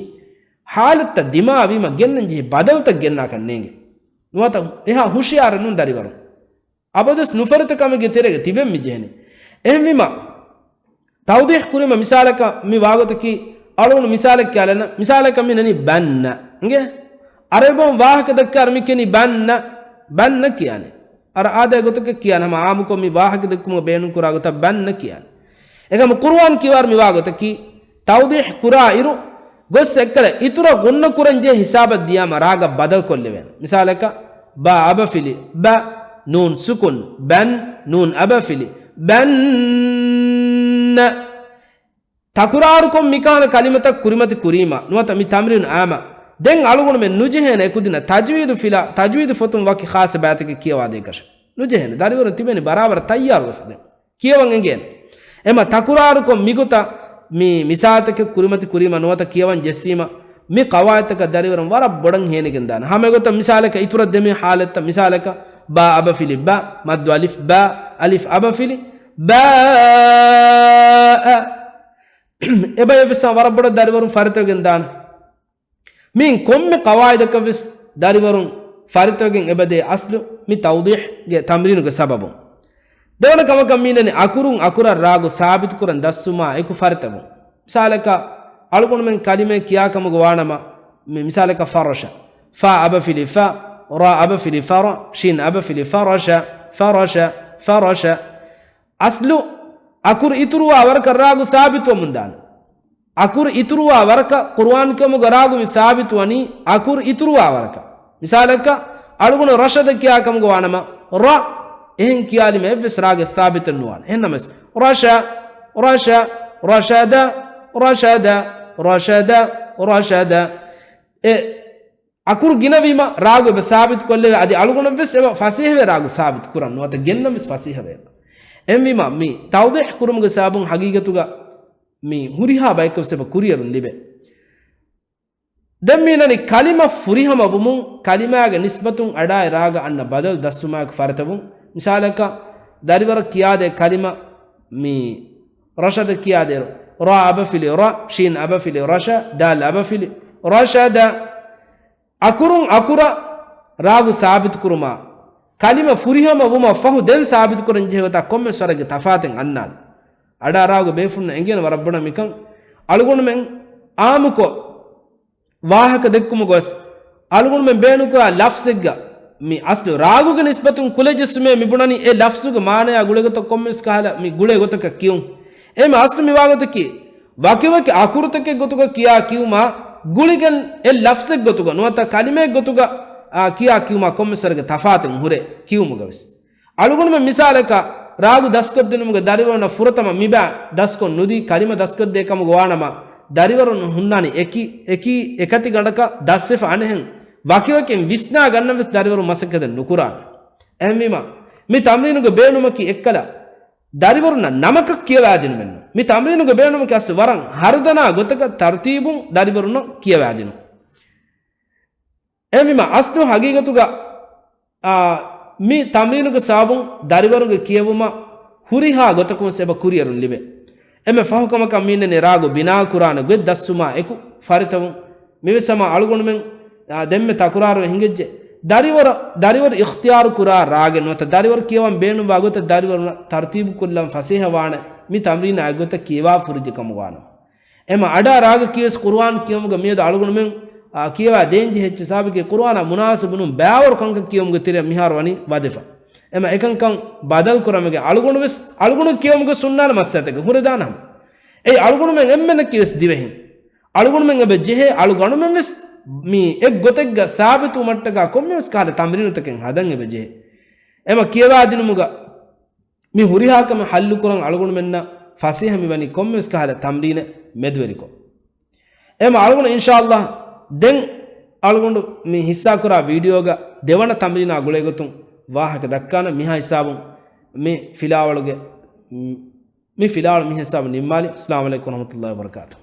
ޙާލަތްތައް ދިމާވީމަ ގެންނަން ޖެހި ބަދަލުތައް ގެންނާކަށް ނޭނގެ. ނުވަތަ އެހާ ހުޝިޔާރެއް ނޫން ދަރިވަރުން. އަބަދުވެސް ނުފަރިތަ ކަމެއްގެ ތެރޭގަ ތިބެން މި ޖެހެނީ. އެހެންވީމަ، ތައުޟީޙު ކުރީމަ މިސާލަކަށް މި ވާގޮތަކީ އަޅުގަނޑު މިސާލެއް ކިޔާލަން، މިސާލަކަށް މި ނަނީ ބަންނަ. އިނގޭ؟ ޢަރަބި ބަހުން ވާހަކަ ދައްކާއިރު މި ކިޔަނީ ބަންނަ، ބަންނަ ކިޔާނެ. އަރަ އާދައި ގޮތަކަށް ކިޔާނެ، ހަމަ އާއްމުކޮށް މި ވާހަކަ ދެއްކުމުގަ ބޭނުން ކުރާ ގޮތަށް ބަންނަ ކިޔާނެ. އެކަމަ ޤުރުއާން ކިޔަވާއިރު މި ވާ ގޮތަކީ، ތައުޟީޙް ކުރާ އިރު، ގޮސް އެއްކަލަ އިތުރަށް ޣުންނަ ކުރަން ޖެހޭ ހިސާބަށް ދިޔާމަ ރާގަށް ބަދަލު ކޮށްލެވޭނެ. މިސާލަކަށް، ބާ އަބަފިލި، ބަ، ނޫން ސުކުން، ބަން، ނޫން އަބަފިލި، ބަންނަ. ތަކުރާރުކޮށް މިކާނެ ކަލިމަތައް ކުރިމަތި ކުރީމަ، ނުވަތަ މި ތަމްރީނު އާމަ. ދެން އަޅުގަނޑުމެން ނުޖެހޭނެ އެކުދިންނަށް ތަޖްވީދު ފިލާ، ތަޖްވީދު ފޮތުން ވަކި ޚާއްޞަ ބައިތަކެއް ކިޔަވާދޭކަށެއް. ނުޖެހޭނެ. ދަރިވަރުން ތިބެނީ ބަރާބަރަށް ތައްޔާރުވެފަ ދެން. ކިޔަވަން އެނގޭނެ. އެމަ ތަކުރާރުކޮށް މިގޮތަށް މި މިސާލުތަކެއް ކުރިމަތި ކުރީމަ ނުވަތަ ކިޔަވަން ޖެއްސީމަ، މި ޤަވާޢިދުތަކަށް ދަރިވަރުން ވަރަށް ބޮޑަށް ހޭނިގެން ދާނެ. ހަމަ އެގޮތަށް މިސާލަކަށް އިތުރަށް ދެމި ޙާލަތްތައް، މިސާލަކަށް ބާ އަބަފިލި ބަ، މައްދު އަލިފް ބާ، އަލިފް އަބަފިލި ބާ އަ. އެބަޔަށް ވެސް ވަރަށް ބޮޑަށް ދަރިވަރުން ފަރިތަވެގެން ދާނެ. މިއިން ކޮންމެ ޤަވާޢިދަކަށް ވެސް ދަރިވަރުން ފަރިތަވެގެން އެބަދޭ އަސްލު މި ތައުޟީޙްގެ ތަމްރީނުގެ ސަބަބުން. ދެވަނަ ކަމަކަށް މީނަނީ އަކުރުން އަކުރަށް ރާގު ސާބިތުކުރަން ދަސްވުމާ އެކު ފަރިތަވުން. މިސާލަކަށް، އަޅުގަނޑުމެން ކަލިމައެއް ކިޔާ ކަމުގަ ވާނަމަ، މި-، މިސާލަކަށް ފަރަށަ. ފާ އަބަފިލި ފަ، ރާ އަބަފިލި ފަރަ، ޝީން އަބަފިލި ފަރަށަ، ފަރަށަ، ފަރަށަ. އަސްލު އަކުރު އިތުރުވާ ވަރަކަށް ރާގު ސާބިތުވަމުން ދާނެ. އަކުރު އިތުރުވާ ވަރަކަށް ޤުރުއާން ކިޔުމުގަ ރާގު މި ސާބިތުވަނީ އަކުރު އިތުރުވާ ވަރަކަށް. މިސާލަކަށް، އަޅުގަނޑު ރަޝަދަ ކިޔާ ކަމުގަ ވާނަމަ، ރަ އެހެން ކިޔާލީމަ އެއްވެސް ރާގެއް ސާބިތެއް ނުވާނެ. އެހެންނަމަވެސް، ރަޝަ، ރަޝަ، ރަޝަދަ، ރަޝަދަ، ރަޝަދަ، ރަޝަދަ. އެ އަކުރު ގިނަވީމަ ރާގު އެބަ ސާބިތު ކޮށްލެވޭ، އަދި އަޅުގަނޑަށްވެސް އެބަ ފަސޭހަވޭ ރާގު ސާބިތު ކުރަން، ނުވަތަ ގެންނަންވެސް ފަސޭހަވޭ. އެހެންވީމަ މި ތައުޟީޙް ކުރުމުގެ ސަބަބުން ހަގީގަތުގަ މި ހުރިހާ ބަޔަކަށްވެސް އެބަ ކުރިއެރުން ލިބޭ. ދެން މީނަނީ ކަލިމަ ފުރިހަމަ ވުމުން ކަލިމާގެ ނިސްބަތުން އަޑާއި ރާގަށް އަންނަ ބަދަލު ދަސްވުމާއެކު ފަރިތަވުން. މިސާލަކަށް، ދަރިވަރަށް ކިޔާދޭ ކަލިމަ މި ރަޝަދަ ކިޔާދޭއިރު، ރާ އަބަފިލި ރަ، ޝީން އަބަފިލި ރަޝަ، ދާލް އަބަފިލި ރަޝަދަ. އަކުރުން އަކުރަށް ރާގު ސާބިތުކުރުމާ، ކަލިމަ ފުރިހަމަ ވުމަށް ފަހު ދެން ސާބިތުކުރަން ޖެހޭ ގޮތާ ކޮންމެސް ވަރެއްގެ ތަފާތެއް އަންނާނެ. އަޑާ ރާގު ބޭފުޅުންނަށް އެނގޭނެ ވަރަށް ބޮޑަށް މިކަން. އަޅުގަނޑުމެން އާއްމުކޮށް ވާހަކަ ދެއްކުމުގަވެސް އަޅުގަނޑުމެން ބޭނުންކުރާ ލަފްޒެއްގަ މި އަސްލު ރާގުގެ ނިސްބަތުން ކުލަ ޖެއްސުމޭ މިބުނަނީ އެ ލަފްޒުގެ މާނަޔާ ގުޅޭގޮތަށް ކޮންމެވެސް ކަހަލަ މި ގުޅޭ ގޮތަކަށް ކިޔުން. އެހެން އަސްލު މި ވާގޮތަކީ ވަކިވަކި އަކުރުތަކެއް ގޮތުގަ ކިޔާ ކިޔުމާ ގުޅިގެން އެ ލަފްޒެއް ގޮތުގަ ނުވަތަ ކަލިމައެއް ގޮތުގަ، އާ، ކިޔާ ކިޔުމާ ކޮންމެސް ވަރެއްގެ ތަފާތެއް ހުރޭ ކިޔުމުގަވެސް. އަޅުގަނޑުމެން މިސާލަކަށް ރާގު ދަސްކޮށްދިނުމުގެ ދަރިވަރުންނަށް ފުރަތަމަ މިބާ ދަސްކޮށް ނުދީ ކަލިމަ ދަސްކޮށްދޭ ކަމުގަ ވާނަމަ، ދަރިވަރުން ހުންނާނީ އެކި، އެކީ އެކަތި ގަނޑަކަށް ދަސްވެފަ އަނެއްހެން ވަކިވަކިން ވިސްނާ ގަންނަން ވެސް ދަރިވަރުން މަސައްކަތެއް ނުކުރާނެ. އެހެންވީމަ، މި ތަމްރީނުގެ ބޭނުމަކީ އެއްކަލަ ދަރިވަރުންނަށް ނަމަކަށް ކިޔަވާދިނުމެއްނު. މި ތަމްރީނުގެ ބޭނުމަކީ އަސްލު ވަރަށް ހަރުދަނާ ގޮތަކަށް ތަރުތީބުން ދަރިވަރުންނަށް ކިޔަވާދިނުން. އެހެންވީމަ، އަސްލު ހަގީގަތުގަ، އާ، މި ތަމްރީނުގެ ސަބަބުން ދަރިވަރުންގެ ކިޔެވުމަށް ހުރިހާ ގޮތަކުން އެބަ ކުރިއެރުން ލިބޭ. އެންމެ ފަހު ކަމަކަށް މީނަނީ ރާގު ބިނާ ކުރާނެ ގޮތް ދަސްވުމާ އެކު ފަރިތަވުން. މިވެސް ހަމަ އަޅުގަނޑުމެން، އާ، ދެންމެ ތަކުރާރުވެ ހިނގައްޖެ. ދަރިވަރަށް، ދަރިވަރު އިޚްތިޔާރު ކުރާ ރާގެއް ނުވަތަ ދަރިވަރު ކިޔަވަން ބޭނުންވާ ގޮތަށް ދަރިވަރުންނަށް ތަރުތީބު ކޮށްލަން ފަސޭހަވާނެ މި ތަމްރީނާ އެއްގޮތަށް ކިޔަވާފަ ހުރިއްޖެ ކަމުގަ ވާނަމަ. އެމަ އަޑާ ރާގަކީވެސް ޤުރުއާން ކިޔުމުގަ މިއަދު އަޅުގަނޑުމެން، އާ، ކިޔަވާ ދޭންޖެހޭ އެއްޗެއް ސަބަބަކީ ޤުރުއާނާ މުނާސަބުނު ބައިވަރު ކަންކަން ކިޔުމުގެ ތެރެއަށް މިހާރު ވަނީ ވަދެފަ. އެމަ އެކަންކަން ބަދަލު ކުރަމުގެ އަޅުގަނޑުވެސް އަޅުގަނޑު ކިޔުމުގެ ސުންނާނެ މައްސަލަތަކެއް ހުރެދާނަމަ. އެއީ އަޅުގަނޑުމެން އެންމެނަކީވެސް ދިވެހިން. އަޅުގަނޑުމެން އެބަ ޖެހޭ އަޅުގަނޑުމެންވެސް މި އެއްގޮތެއްގަ ސާބިތުވުމަށްޓަކާ ކޮންމެވެސް ކަހަލަ ތަމްރީނުތަކެއް ހަދަން އެބަ ޖެހޭ. އެމަ ކިޔަވާދިނުމުގަ މި ހުރިހާ ކަމެއް ހައްލުކުރަން އަޅުގަނޑުމެންނަށް ފަސޭހަ މިވަނީ ކޮންމެވެސް ކަހަލަ ތަމްރީނެއް މެދުވެރިކޮށް. އެމަ އަޅުގަނޑު އިންޝާﷲ ދެން އަޅުގަނޑު މި ހިއްސާކުރާ ވީޑިއޯގަ ދެވަނަ ތަމްރީނާ ގުޅޭގޮތުން ވާހަކަ ދައްކާނަން. މިހާ ހިސާބުން މި ފިލާވަޅުގެ، މި ފިލާވަޅު މި ހިސާބުން ނިންމާލި. އައްސަލާމު ޢަލައިކުމް ވަރަޙްމަތުﷲ ވަބަރަކާތުހު.